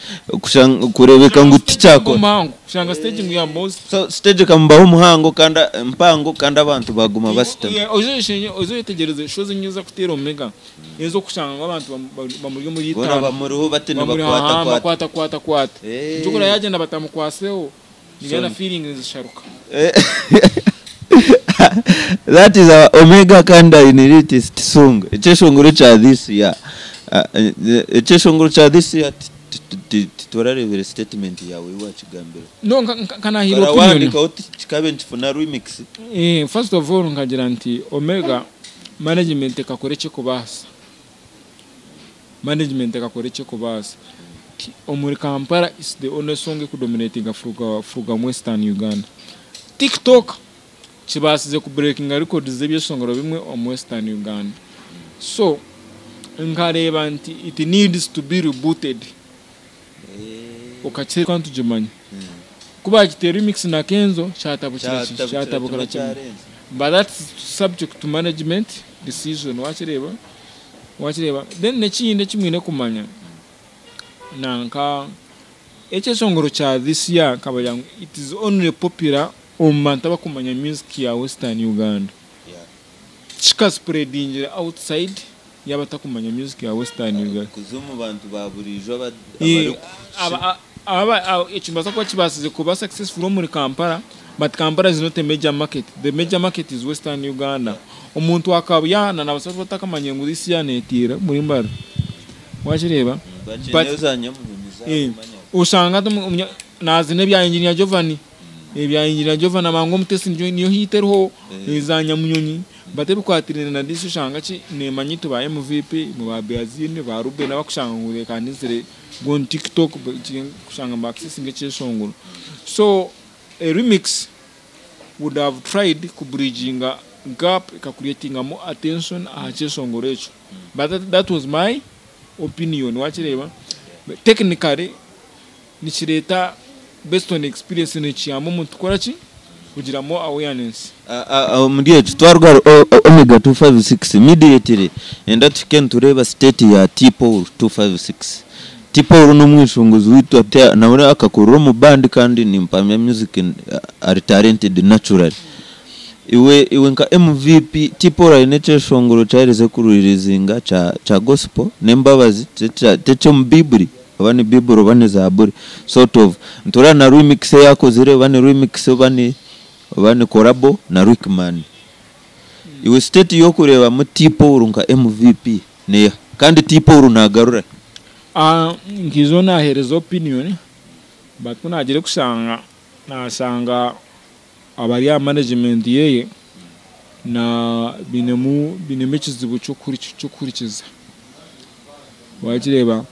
kureebeka ngu tikyakora. Muhango kushanga stage ngu yamubaho. So stage ekamubaho muhango kandi mpango kandi abantu baguma bashutami. Oze oyetegyereze shows enyingi kuteera Omega ez'okushanga ngu abantu bamuri omuri Boona itaano. Bamuriho bati Bamuri nibakwata aha kwata. bakwata kwata kwata. Njukura yagenda batamukwaseho nigenda feeling nizisharuka. That is our Omega kandi in latest song. Ekyeshongoro kya this year. Ekyeshongoro kya this year titwararebire statement yawe wakigambira. No, nkanahira opinion. Warawandikaho kikabe nikifuna remix. First of all nkagira nti Omega management ekakora ekikubaasa. Management ekakora ekikubaasa. Omuri Kampala is the only song ekudominatinga furuga Western Uganda. TikTok kibaasize kubreakinga records z'ebyeshongoro bimwe omu Western Uganda. So nkareeba nti it needs to be rebooted. Okakireka ntugimanya. Kuba bagiteera remix na Kenzo kyatabukira kyatabukira kimwe. But that's subject to management decision, wakireeba? Wakireeba? Then nekindi ekimwine kumanya nanka ekyeshongoro kya this year nkabagira ngu it is only popular omu bantu abakumanya music ya Western Uganda. Kikaspreadingira outside y'abatakumanya music ya Western Uganda. Kuza omu bantu ba buriijo Ekimbaasa kuba kibaasize kuba successful omuri Kampala, but Kampala is not a major market. The major market is Western Uganda. Omuntu akabuyana nabaasa kuba atakamanyire ngu this year neetiira muri Mbara. Wakireeba? Bakineyo za Nyamunyonyi zakumanya. Oshanga nazina ebya Engineer Giovanni. Ebya Engineer Giovanni amanga omutesi niyo hit eriho za Nyamunyonyi. But ebikwatirire na this oshanga ki nemanyi ba MVP mu ba Beazine ba Ruben abakushanga ngu reka nizire go on TikTok kushanga mba accessing ekyeshongoro. So a remix would have tried kubridginga gap ekakureatinga more attention aha kyeshongoro ekyo. But that was my opinion, wakireeba? Technically nikireeta based on experience nikiyamba omuntu kukora ki kugira more awareness. Omuri ekyo twaruga Omega 256 immediately enda tuhike nitureeba state ya T-Paul 256. T-Paul n'omwishongozi witu ate nawe akakurira omu band kandi nimpamya music ari talented naturally. Iwe iwe nka MVP, T-Paul aine ekyeshongoro kyaherize kuririzinga kya kya gospel n'embabazi t'eky'omu Biburi oba ni Biburi oba ni Zaaburi sort of. Nitureeba na remix ei akozire oba ni remix oba ni oba ni collabo na Rickman. Iwe state y'okureebamu T-Paul nka MVP neeha? Kandi T-Paul naagarura hi? Nkiija naaheereza opinion but ku naagiire kushanga, naashanga abari aha management yeye na bainemu bainemu ekizibu ky'okuhurikiza wakireeba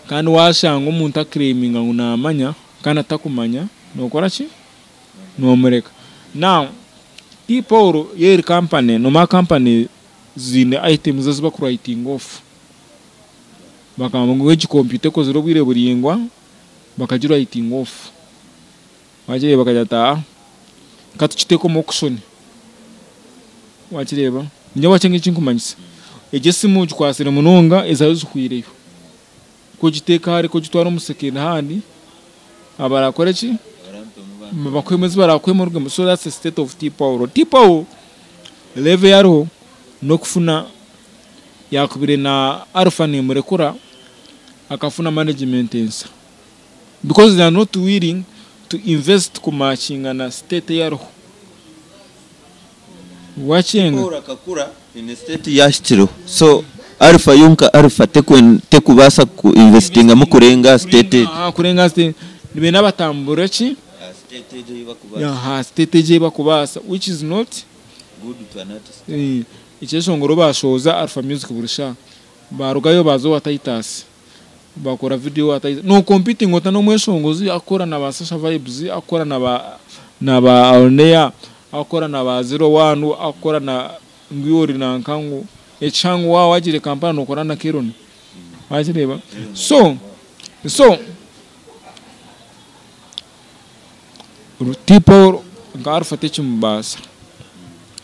kandi washanga omuntu aclaiminga ngu namanya kandi atakumanya nokora ki? Nomureka. Now T Paul yo eri company nomanya company ziine items ezi bakurightinga off bakagamba ngu egi computer ekozire obwire buraingwa bakagirightinga off. Wakireeba bakagira bati aa ka tukiteeke omu auction. Wakireeba? Ningira wakyenga eki nkumanyisa. Egi esimu ogikwatsire munonga ezaayo zihwireyo. Ku ogiteeka ahari ku ogitwara omu second hand abarakore ki? Bakuhemu ezi barakuhemu orugemu. So that's the state of T Paul. T Paul level ei ariho n'okufuna yaakubire na Alpha neemurekura akafuna management ensya. Because they are not willing to invest kumakinga na state ei ariho. Wakyenga. Paul akakura in state yahikireho so Alpha yo nka Alpha tekubaasa ku investingamu kurenga aha state egyo. Aha kurenga aha state nibenda batambure ki? Aha state egyo ei bakubaasa. Aha state egyo ei bakubaasa which is not good to an artist. Ekyeshongoro bashohoza Alpha Music buri shaaha barugayo baaza owa Titus. Bakora video ata no competing ota nomweshongozi akukora na ba Sasha Vybz akukora na ba na ba Alnea akukora na ba Zero One akukora na ngu iwe ori nanka ngu ekihango waaba wagiire Kampala nokora na Keron wakireeba so so T-Paul nka Alpha tekimubaasa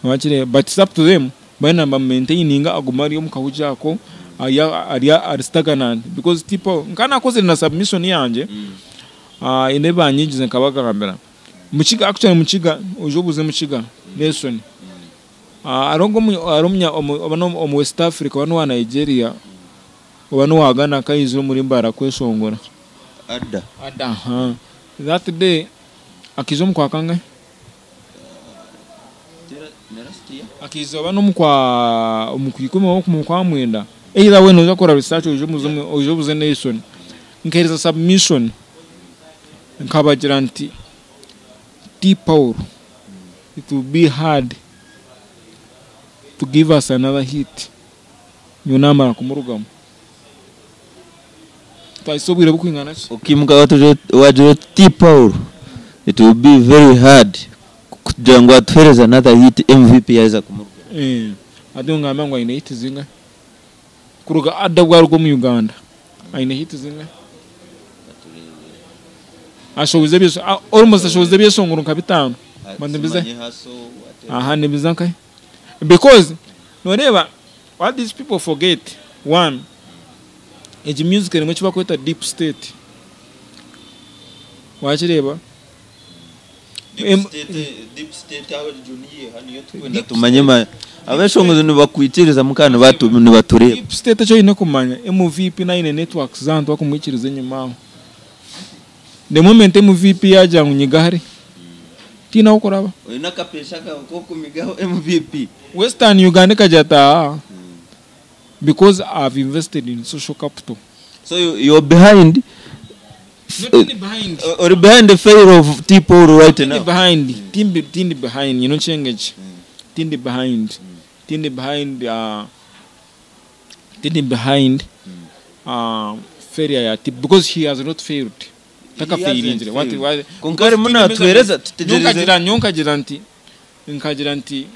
wakireeba but it's up to them Mbwenu naba maintaininga agume ari omu kahugi ako ari ari ari stagnant because tipo nka nakozire na submission yangye haine ebi banyigize nkabagambira Mukiga actually Mukiga oije obuuze Mukiga Nelson hariho nka hariho omunya oba n'omu West Africa oba n'owa Nigeria oba n'owa Ghana akaizire omuri Mbarara kweshongora. Ada. Ada ahaa that day akaija omu kwa kangahe? Akaija oba n'omu kwa omu kwa ikumi oba omu kwa mwenda. Either way noija kukora research oije omuze oije obuze Nelson. Nkaheereza submission nkabagira nti T Paul it will be hard to give us another hit nyowe namara kumurugamu. Twahitsya obwire burikwingana ki? Okaimuka wagira oti T Paul it will be very hard kugira ngu atuhereze another hit MVP yaheza kumurugaho. Eh, hati ongamba ngu aine hit zingahi? Kuruga Ada obu aruga omu Uganda aine hit zingahi? Ashowize ebyesho almost ashowize ebyeshongoro nka bitaano. Nibiza aha nibiza nkahi? Because noreeba what these people forget one Egi music erimu eki barikweta deep state wakireeba? Tumanye abeshongozi nibakwikirizamu kandi nibatureeba. Deep state eki oine kumanya MVP naaba aine networks z'abantu barikumwikiriza enyima aho. The moment MVP yaagira ngu nyiga hare tihaine ahu okuraba. Oine akapesha kawe k'okumigaho MVP. Western Uganda ekagira ati haa because I've invested in social capital. So you're behind No, tindi behind. Ori behind the fail of T Paul right Tindi now. behind. Tindi tindi behind. You know kyengeki. Tindi behind. Tindi behind tindi behind failure ya T because he has not failed. Takafairingire. What what Kwonka arimu natuhereza tutegyereze. Nyowe nkagira nti nkagira nti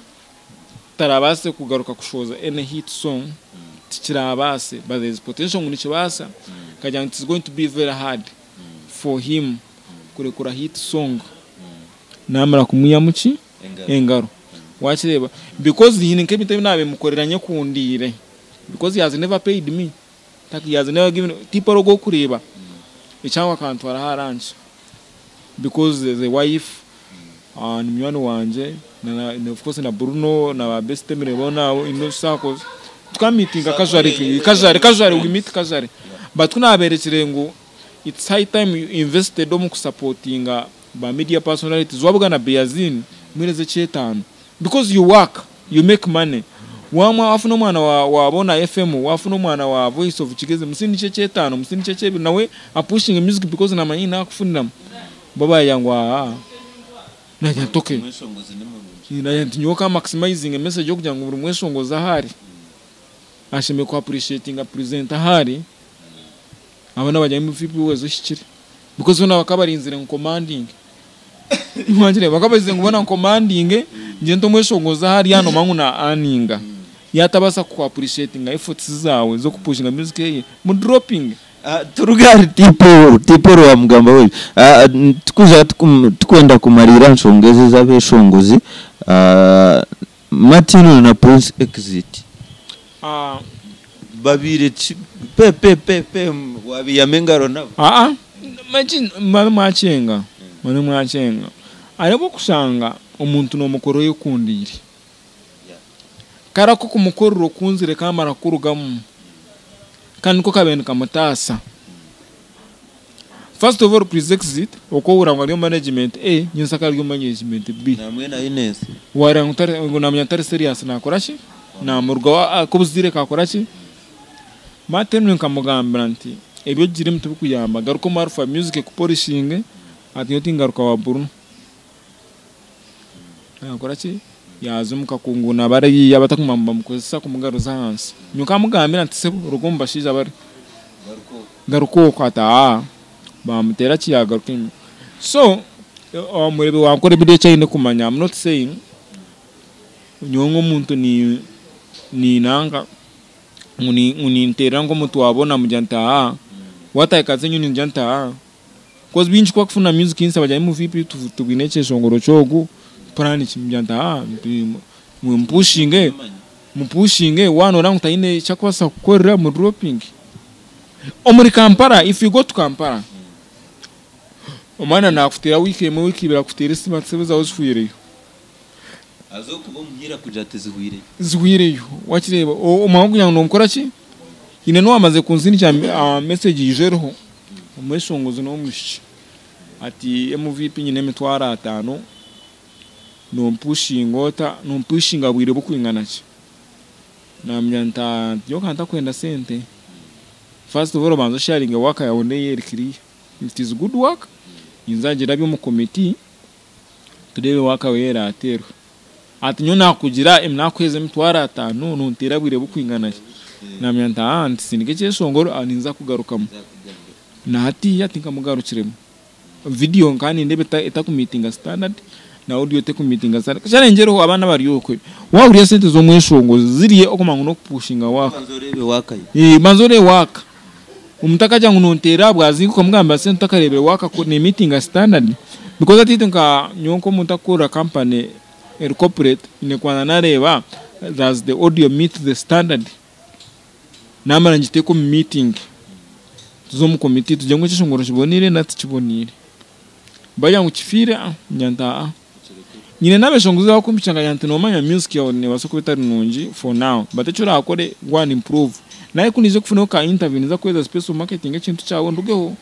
tarabaase kugaruka kushohoza any hit song tikirabaase but there is potential ngu nikibaasa nkagira ngu it is going to be very hard for him kurekura hit song namara kumwihamu ki engaro wakireeba because haine nk'ebintu ebi naabimukorera nyekundiire because he has never paid me. He has never given tipo ogw'okureeba ekyangwa akantwara aha lunch because the wife ni munywani wangye na of course na Bruno na ba Best Emily boona abo in those circles tukamiitinga casually casually casually we meet casually but ku naabeerekire ngu it's high time you invested omu kusupportinga ba media personalities wabugana Beazin muheereze ekyetaano because you work you make money wamwa wafuna omwana wa, wa Bona FM wafuna omwana wa Voice of Kigezi musindikye ekyetaano musindikye ekyebiri nawe apushinge music because namanyi nakufuniramu babaya ngu aa nagira nti okay Omweshongozi ni murungi. nagira nti nyowe ka maximizing message yokugira ngu buri mweshongozi ahari ashemereire ku appreciatinga presenter ahari abana bajya MVP wese ushikire because bona bakaba barinzire ngu commanding wangire bakaba barinzire ngu bona commanding nje nto mweshongozi ahari yanoma ngu na aninga yatabasa ku appreciatinga efforts zawe zo kupushinga music ye mu dropping. Ah, turuge ahari tipo tipo wamugamba we. Tukuza tukwenda kumarira nshonga ezi z'abeshongozi. Martin na Prince Exit babire pe pe pe pe wabiyama engaro nabo. Aa, mani mwakyenga mani mwakyenga areba okushanga omuntu nomukora oyekundiire kara ko kumukorera okunzire kamara kurugamu kandi niko kabaire nikamutaasa. First of all, Prince Exit okwobura ngu ari omu management A, nyensa akaba ari omu management B. Namwe na Ines. Wareba ngu ngu namanya tari serious nakora ki namurugaho ak'obuziire kakora ki. Martin nkamugambira nti ebyo ogirimu tibikuyamba garuka omu Alpha Music ekupolishinge ati nyowe tingaruka wa Bruno nakora ki yaza omu kakungu na bariya abatakumanya ngu bamukozesa kumugaruza ahansi. Nyowe nkamugambira nti sebo ruga omu bashaija bari garuka okwo ati aa bamuteera ki yagaruka enyima. So omureebe wankora ebiro eki aine kumanya. I'm not saying nyowe nk'omuntu ni ninanka ngu ninteera nk'omuntu wabona mugira nti aa watahika nyowe ningira nti aa cause bingi kwakufuna music nsaba bagira MVP tubwine ekyeshongoro kyogu plan ki mugira nti aa mupushinge mupushinge wanora ngu taine ekyakubaasa kukorera mu dropping. Omuri Kampala, if you go to Kampala omwana nakuteera wiiki emwe wiiki ibiri akuteera esimu ati sebo zawe zihwireyo. Azokuba omuhira kugira ati zihwire. Zihwireyo wakireeba omwanya kugira ngu nomukora ki nyine n'owamaze kunsindikira message yijereho omweshongozi n'omwishiki ati MVP nyine 50,000 nompushinga ota nompushinga bwire bukwingana ki namanya nti nyowe ka ntakwenda sente. First of all banza osharinge work yawe neyeri clear if it is good work ninza byo mu committee turebe work yawe yeraterwa ati nyowe nakugira nakuheza 50,000 nonteera bwire bukwingana ki namanya nti nti sindika ekyeshongoro ninza kugarukamu nahatiya tinkamugarukiremu video nka nindeba etakumitinga standard na audio etekumitinga standard kyarengereho abaana bari okwe wahurira sente z'omweshongozi ziriye okumanya ngu n'okupushinga waka. Banza orebe waka ye. Banza orebe waka omuntu akagira ngu nonteera bwazinga okamugambira sente otakareebire waka ku ni meetinga standard because atiitu nka nyowe nk'omuntu akukorera company eri corporate nyine kubanza nareeba does the audio meet the standard namara ngiteeke omu meeting tuze omu committee tugire ngu ekyeshongoro kiboniire na tikiboniire bagira ngu kifiire ngira nti aa nyine n'abeshongozi abakumpikira nkagira nti nomanya music yawe nebaasa kuba etari nungi for now but eki orakore go and improve naye ku niija kufunaho ka interview niza kuheereza space omu marketing ekintu kyawe ndugeho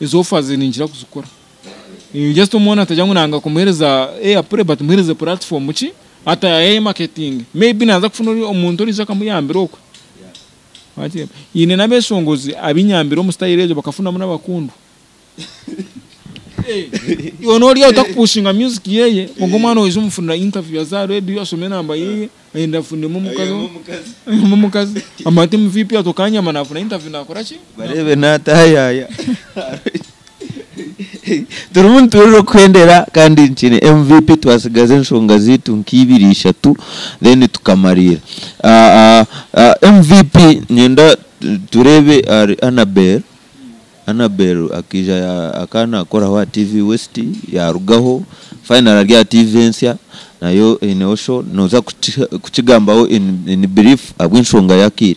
ezo offers ninkira kuzikora. Just omwana atagira ngu nanga kumuheereza airplay but muheereze platform ki ata ya marketing maybe naza kufuna omuntu oriija akamuyambira okwe. Wakireba nyine n'abeshongozi abinyambira omu style egyo bakafunamu n'abakundu. Iwe nori otakupushinga music yeye konka omwana oija omufunira interview aza radio ashome enamba yeye ayenda afunemu omukazi omukazi amate MVP atokanyama nafuna interview nakora ki barebe natayaya turimu niturira okuhendera kandi nkine MVP twasigaza enshonga ziitu nk'ibiri ishatu then tukamarira. MVP nyenda turebe ari Annabel. Annabel akaija akaba nakoraho aha TV West yarugaho finally ari aha TV ensya nayo eineho show noza kukigambaho in brief ahabw'enshonga y'akaire.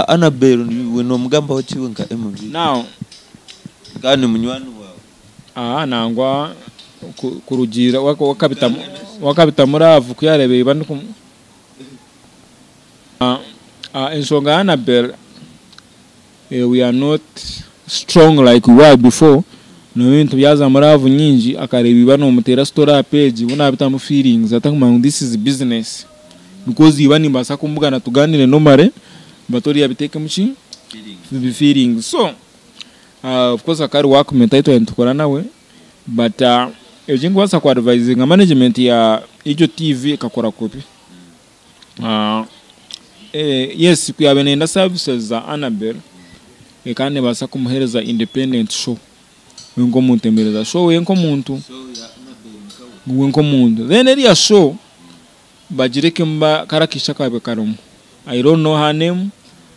Annabel iwe nomugambaho ki iwe nka MV? Now Kandi ni munywani waawe. Aha nangwa kurugiirira wakabita muraavu ku yaareeba iba ndiku enshonga ya Annabel we are not strong like we were before n'ebintu byaza muraavu nyingi akareeba iba nomuteera story aha page we nabitamu feelings atakumanya ngu this is business because iba nimbaasa kumubugana tuganire normally but oriya abiteekemu ki feelings so of course akaba ari workmate ahu twaba nitukora nawe but eki ndikubaasa ku advisinga management ya egyo TV ekakora kubi yes ku yaabaire neyenda services za Annabel ekaba nebaasa kumuheereza independent show we nk'omuntu emuheereza show we nk'omuntu we nk'omuntu then eriya show bagirekemu kari akaishiki akaabaire karimu I don't know her name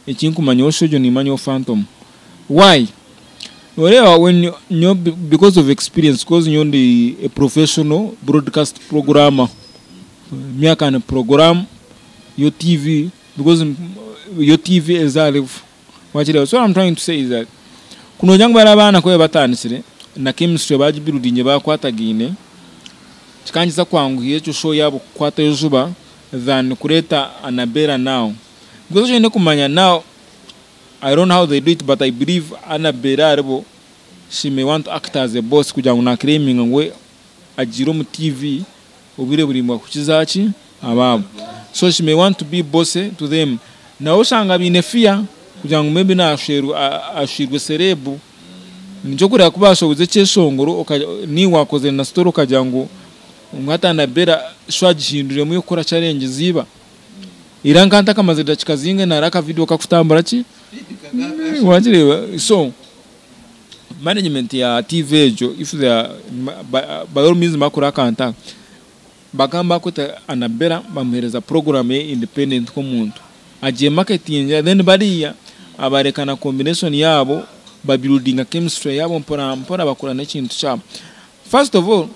ekinkumanyaho show egyo nimanyaho Phantom why noreeba when nyowe because of experience because nyowe ndi a professional broadcast programmer myaka ni program yo TV because yo TV eza live wakireeba so what I'm trying to say is that kunogira ngu bari abaana ku batandikire na chemistry bagibuildinge bakwatagaine kikangiza kwanguhira ekyo show yaabo kukwatayo juba than kureeta Annabella now because ekyo oine kumanya now I don't know how they do it but I believe Annabella aharibo she may want to act as a boss kugira ngu naclaiminga ngu we agiire omu TV obwire buraingwa kukiza ki abaabo so she may want to be bossy to them nawe oshanga baine fear kugira ngu maybe ashweirwe celeb nikyo kureba ku bashoboze ekyeshongoro niiwe wakozire na story okagira ngu hati Annabella show agihindwiremu ey'okukora challenge ziiba era nka ntakamazire dakiika zingahi hariho aka video kakutambura ki wakireeba so management ya TV egyo if they are by all means bakora akantu aka bakaba bakweta Annabella bamuheereza program ye independent nk'omuntu agiye marketing then bariya abareka na combination yaabo babuildinga chemistry yaabo mpora mpora bakora n'ekintu kyabo. First of all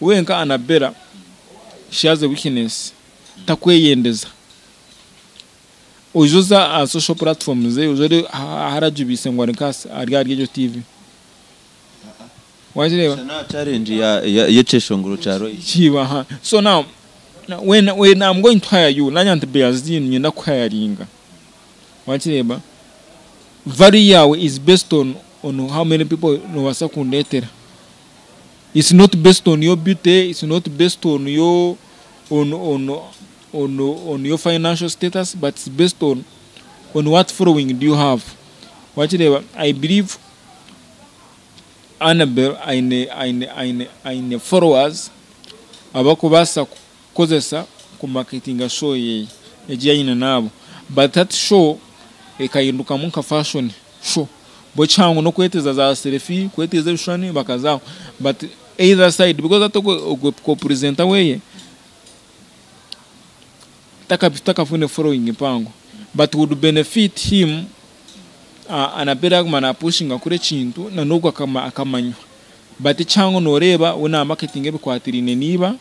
we nka Annabella she has a weakness takweyendeza oija oza aha social platforms ze oija ore aharajubiise ngu ari nka ari ahari egyo TV wakireeba Na challenge y'ekyeshongoro kya Roy. Kiba ha so now when I'm going to hire you nanya nti Beazin nyenda kuhiringa wakireeba value yawe is based on how many people nobasa kundetera. It's not based on your beauty, it's not based on your on your financial status, but it's based on what following do you have. Wakireeba I believe Annabel aine followers abakubaasa kukozesa kumarketinga show yeye egi yaine naabo but that show ekahindukamu nka fashion show bo kihango n'okweteza za selfie kweteza ebishushani bakazaho but either side because hati ogwe ko-presenter weye takafune following mpango but would benefit him Annabella aguma napushinga kuri ekintu na n'ogwo akamanywa but ekihango noreeba we na marketing ebikwatiraine niiba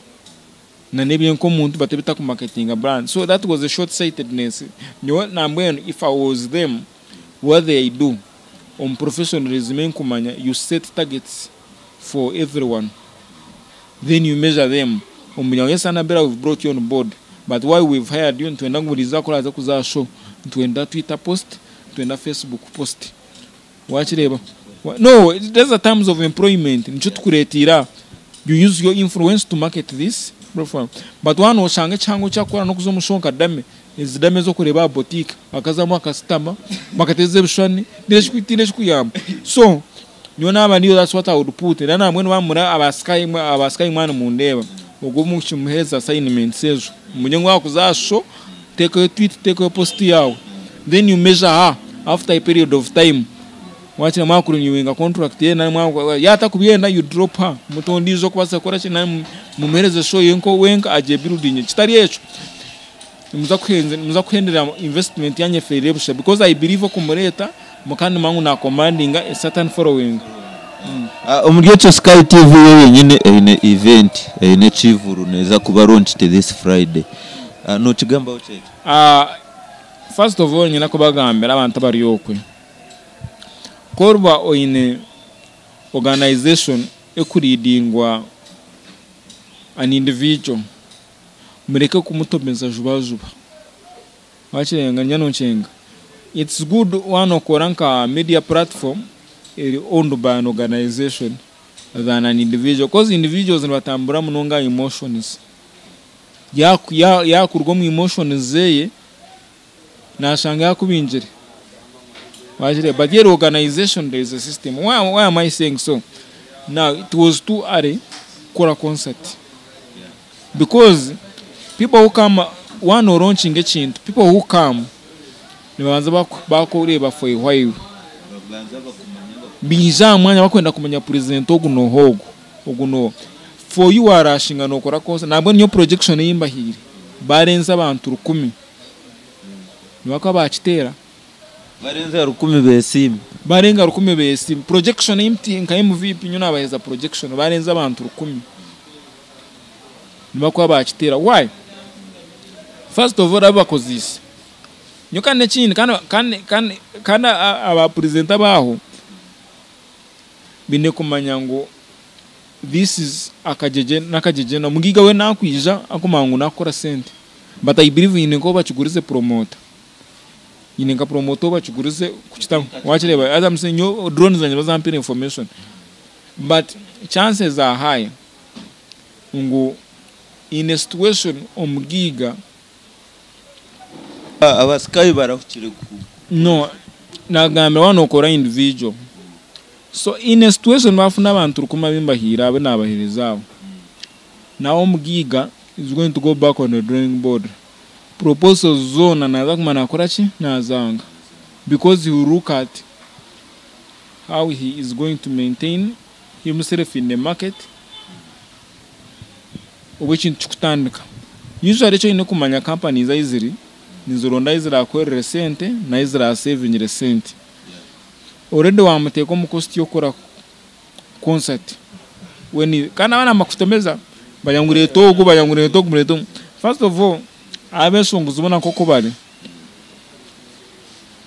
na n'ebye nk'omuntu but ebitakumarketinga brand so that was a short sightedness. Nyowe nambwenu if I was them, what they do omu professionalism enkumanya, you set targets for everyone, then you measure them omuryango. Yes, Annabella, we've brought you on board, but why we've hired you, nitwenda ngu buri izooba kuraza kuza show nitwenda Twitter post, nitwenda Facebook post, wakireeba? No, those are terms of employment. Nikyo tukureetera you use your influence to market this platform but wano oshanga ekihango kyakukora n'okuza omu show nka dame ezi dame ez'okureeba aha boutique bakazamu akasitama bakateza ebishushani tiine ekikuyamba. So nyowe naaba niyo, that's what I would put. Era nambwenu bamura aba Sky aba Sky mwana mundeeba ogwo mukimuheereza assignments ezo mumenye ngu wakuza aha show teekayo tweet, teekayo post yawe, then you measure her after a period of time. Wakira mwakurenewinga contract ye yatakubyenda, you drop her muta ondiijo okubaasa kukora ki mumuheereze show ye nko wenka agiye building. Kitari ekyo nimuza kuhendera investment yanyu efeerire busha because I believe okumureeta Kandi nimanya ngu nacommandinga a certain following. Omuri ekyo, Sky TV yo yenyine eine event, eine ekivuru, neeza kuba launched this Friday. Nokigambaho ki ekyo? First of all, nyina kubagambira abantu abari okwe, koruba oine organization ekuleadingwa an individual, mureke kumutomeza juba juba. Wakirenga nyano ncenga, it's good wanokora nka media platform eri owned by an organization than an individual, 'cause individuals nibatambura munonga emotions. Yakurwa omu emotions zeye, nashanga yakubingire. Wakire? But yeri organization, there is a system. Why am I saying so? Now, it was too early kukora concert, because people who come, one or launching ekintu, people who come nibabanza bakureba for a while, biija aha mwanya bakwenda kumenya president ogu noha, ogu noha. For you warashinga nokora concert, nabwo niyo projection eyimbahiire, barenze abantu 1000 nibakaba bakiteera. Barenze 1000 besiime. Barenga 1000 besiime. Projection y'MT nka MVP, nyo nabaheza projection, barenze abantu 1000 nibakuba bakiteera. Why? First of all, abakozise nyo. Kandi ekindi, kandi abapresenter baho bine kumanya ngu this is akajeje n'akajeje nomugiga we nakwija akumanya ngu nakora sente. But I believe ine nko bakigurize promoter, nyine nka promoter bakigurize kukitamu. Wakireba? As I'm saying, nyo drone zanje bazampira information, but chances are high ngu in a situation omugiga Abasikayi barahukire ku No, nagambira wano okora individual. So in a situation bafuna abantu 1000 abimbahira abe nabahereza abo, nawe omugiga is going to go back on the drawing board. Proposals zona naza kuma nakora ki, nazanga, because he will look at how he is going to maintain himself in the market. Obu ekintu kikutandika, usually ekyo oine kumanya, companies ahi ziri nizironda ahi zirakwerere sente nahi zirasavingire sente. Already wamuteeka omu cost y'okukora concert when kandi abaana makutomeza bagira ngu reeta ogu, bagira ngu reeta ogu, reeta ogu. First of all, abeshongozi bona nk'oku bari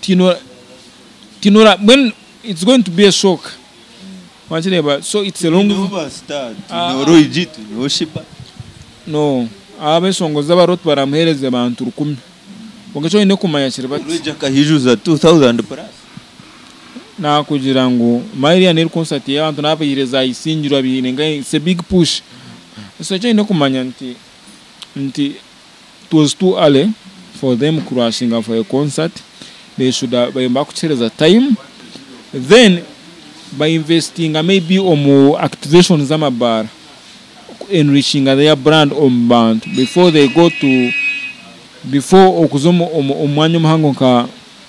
tinora when it's going to be a shock. Wakireba? So it's a long Noroigi tunoshiba. No, abeshongozi abariho baramuhereza abantu 1000. Konka ekyo oine kumanya kiri bati Roigi akahijuza 2000 plus. Nakugira ngu mairiya neri concert y'abantu nabahireza isingirwa biine nga it's a big push. So ekyo oine kumanya nti it was too early for them kurashinga for a concert. They should have bakukyereza time, then bainvestinga maybe omu activation z'amabaara, enrichinga their brand omu bantu before they go to, before okuza omu mwanya omuhango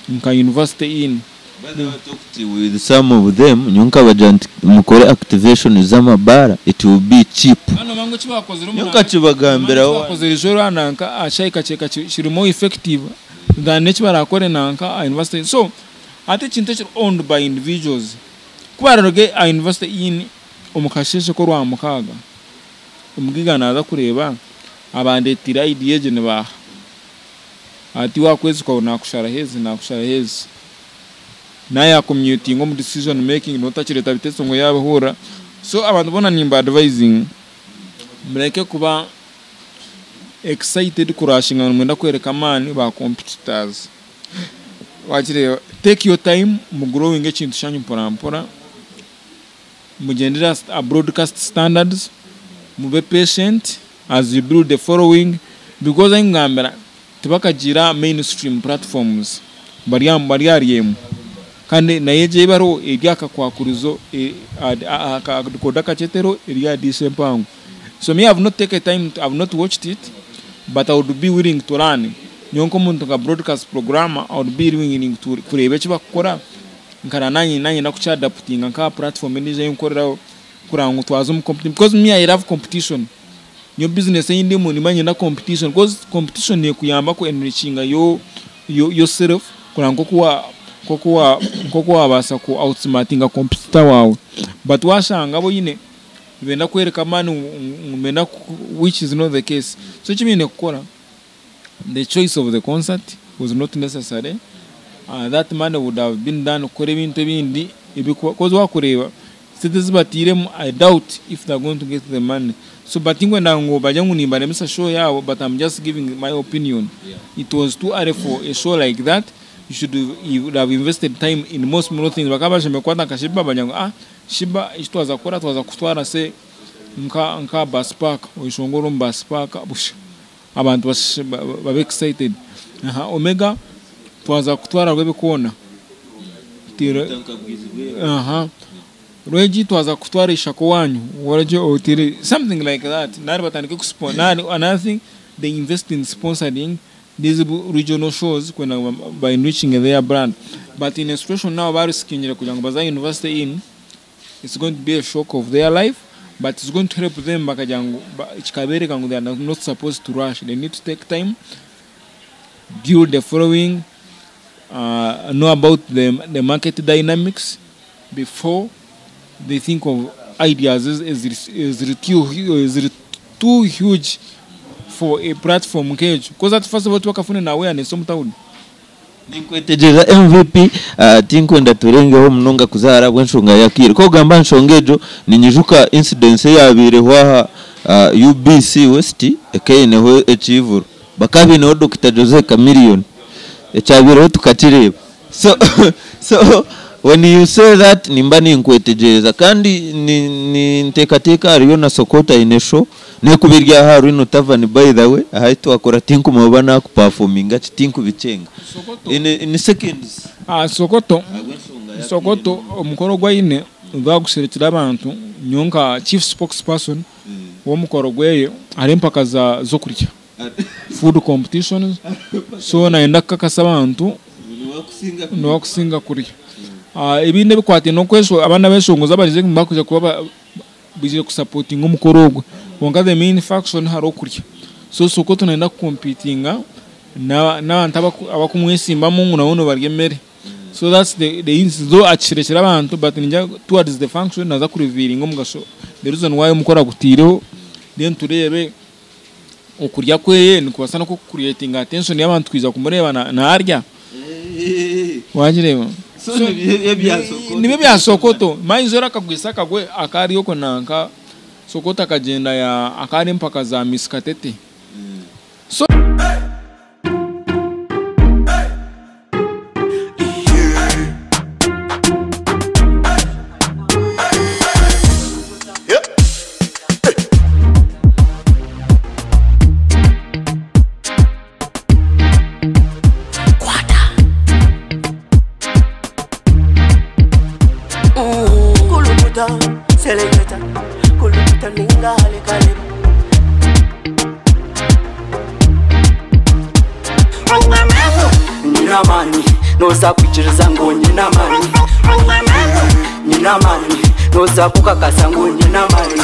nka University Inn. By the way, I talked with some of them, nyonka bagira nti mukore activation z'amabara, it will be cheap. Hano mango kibakozire. Nyonka kibagambiraho. Bakozere ijoro nanka ashayika cheka kiri more effective than neki barakore nanka a university. So ate ekintu ekiri owned by individuals, kuba a University Inn omu kasheshe k'orwa mukaaga, omugiga naza kureeba abandetire idea egi nibaha ati wakwezi kwawe nakushara hezi, nakushara hezi, naye yakummutinga omu decision making, notakireta biteso ngo yabihura. So abantu bona nimba advising, mureke kuba excited kurashinga mwenda kwereka amaani ba competitors. Wakireba? Take your time mu growing ekintu kyanyu mpora mpora, mugendera a broadcast standards, mube patient as you build the following, because ayingambira tibakagira mainstream platforms bari bari aryemu. Kandi naye gye bariho eri akakwakurizo akakoda akacetero eri adisa empango. So me, I have not taken time I have not watched it, but I would be willing to learn. Nyowe nk'omuntu nka broadcast programmer, I would be willing to kureeba eki bakukora, nkara nanye nakukyadaptinga nka platform endiijo ei nkoreraho kuraba ngu twaza omu competition, because me, I love competition. Niyo business ei ndimu, nimba nyenda competition, because competition nekuyamba ku enrichinga yo yourself kuraba nkoku wa Nk'oku wabaasa ku outsmartinga competitor waawe, but washanga abo oyine nibenda kwereka amaani ngu nibenda, which is not the case. So eki baine kukora, the choice of the concert was not necessary. That money would have been done kukora ebintu ebindi because wakureeba sente ezi batairemu, I doubt if they are going to get the money. So but tinkwenda ngu bagire ngu nimbaremesa show yaabo, but I'm just giving my opinion. It was too early for a show like that. You should you would have invested time in more small things. Bakaba bashemereire kukwata nka Sheebah bagira ngu, "Ah, Sheebah, eki twaza kukora, twaza kutwara se nka bus park, oyeshongore omu bus park busha abantu babe excited. Aha Omega twaza kutwara Rwebikoona, aha Rwegi twaza kutwara ishaka owanyu oragye otere," something like that. Nari batandike kuspo nari another thing, they invest in sponsoring these regional shows kwenda ngu by enriching their brand. But in a situation now barisikingire kugira ngu baza university in, it's going to be a shock of their life, but it's going to help them bakagira ngu kikabereka ngu they are not supposed to rush. They need to take time, build the following, know about the market dynamics before they think of ideas eziri too huge for a platform nk'egyo, because at first of all tibakafune na awareness omu town. Ninkwetegyereza, MVP. Tinkwenda turengeho munonga kuzaara bw'enshonga yakiire kogamba nshonga egyo. Ninyijuka incidence eyabaireho aha UBC West ekeineho ekivuro, bakaba baineho Dr Jose Chameleone, ekyabireho tukakireeba. So when you say that, nimba ninkwetegyereza kandi ninteekateeka hariyo na Sokota aine show nekuba eri aha Rhino Tavern. By the way, ahi twakora tinkumanya nakuperforminga ki, tinkubikyenga in seconds. Ah, Sokoto, Sokoto omukoro gwaine gwagusherekera abantu. Nyowe nka chief spokesperson w'omukoro gweye, hariho empaka z'okurya, food competitions, so nayenda kukakasa abantu niwakusinga kurya. Ebindi ebikwataine n'okwesho abaana b'eshongozi abarize bakuja kuba bizire kusupportinga omukoro ogwo, kwonka the main function hariho okurya. So Sokoto nayenda kucompetinga n'abantu abakumwesimbamu ngu nabo nibarya emere. So that's the though akisherekera abantu, but ninja towards the function naza kurevealinga omugasho, the reason why omukoro agutiireho. Then tureebe okurya kweye nikubaasa noko creating attention y'abantu kwija kumureeba narya wagireeba. So, nibyo bya Sokoto. Nibyo bya Sokoto. Maizora akagwisa akagwe akariyo nanka Sokoto akagenda ya akari empaka za Miss Katete. So Kulukuta, seleketa, kulukuta ningale kale. Nyina amani, noza kwikiriza ngo nyina amani. Nyina amani, noza kukakasa ngo nyina amani.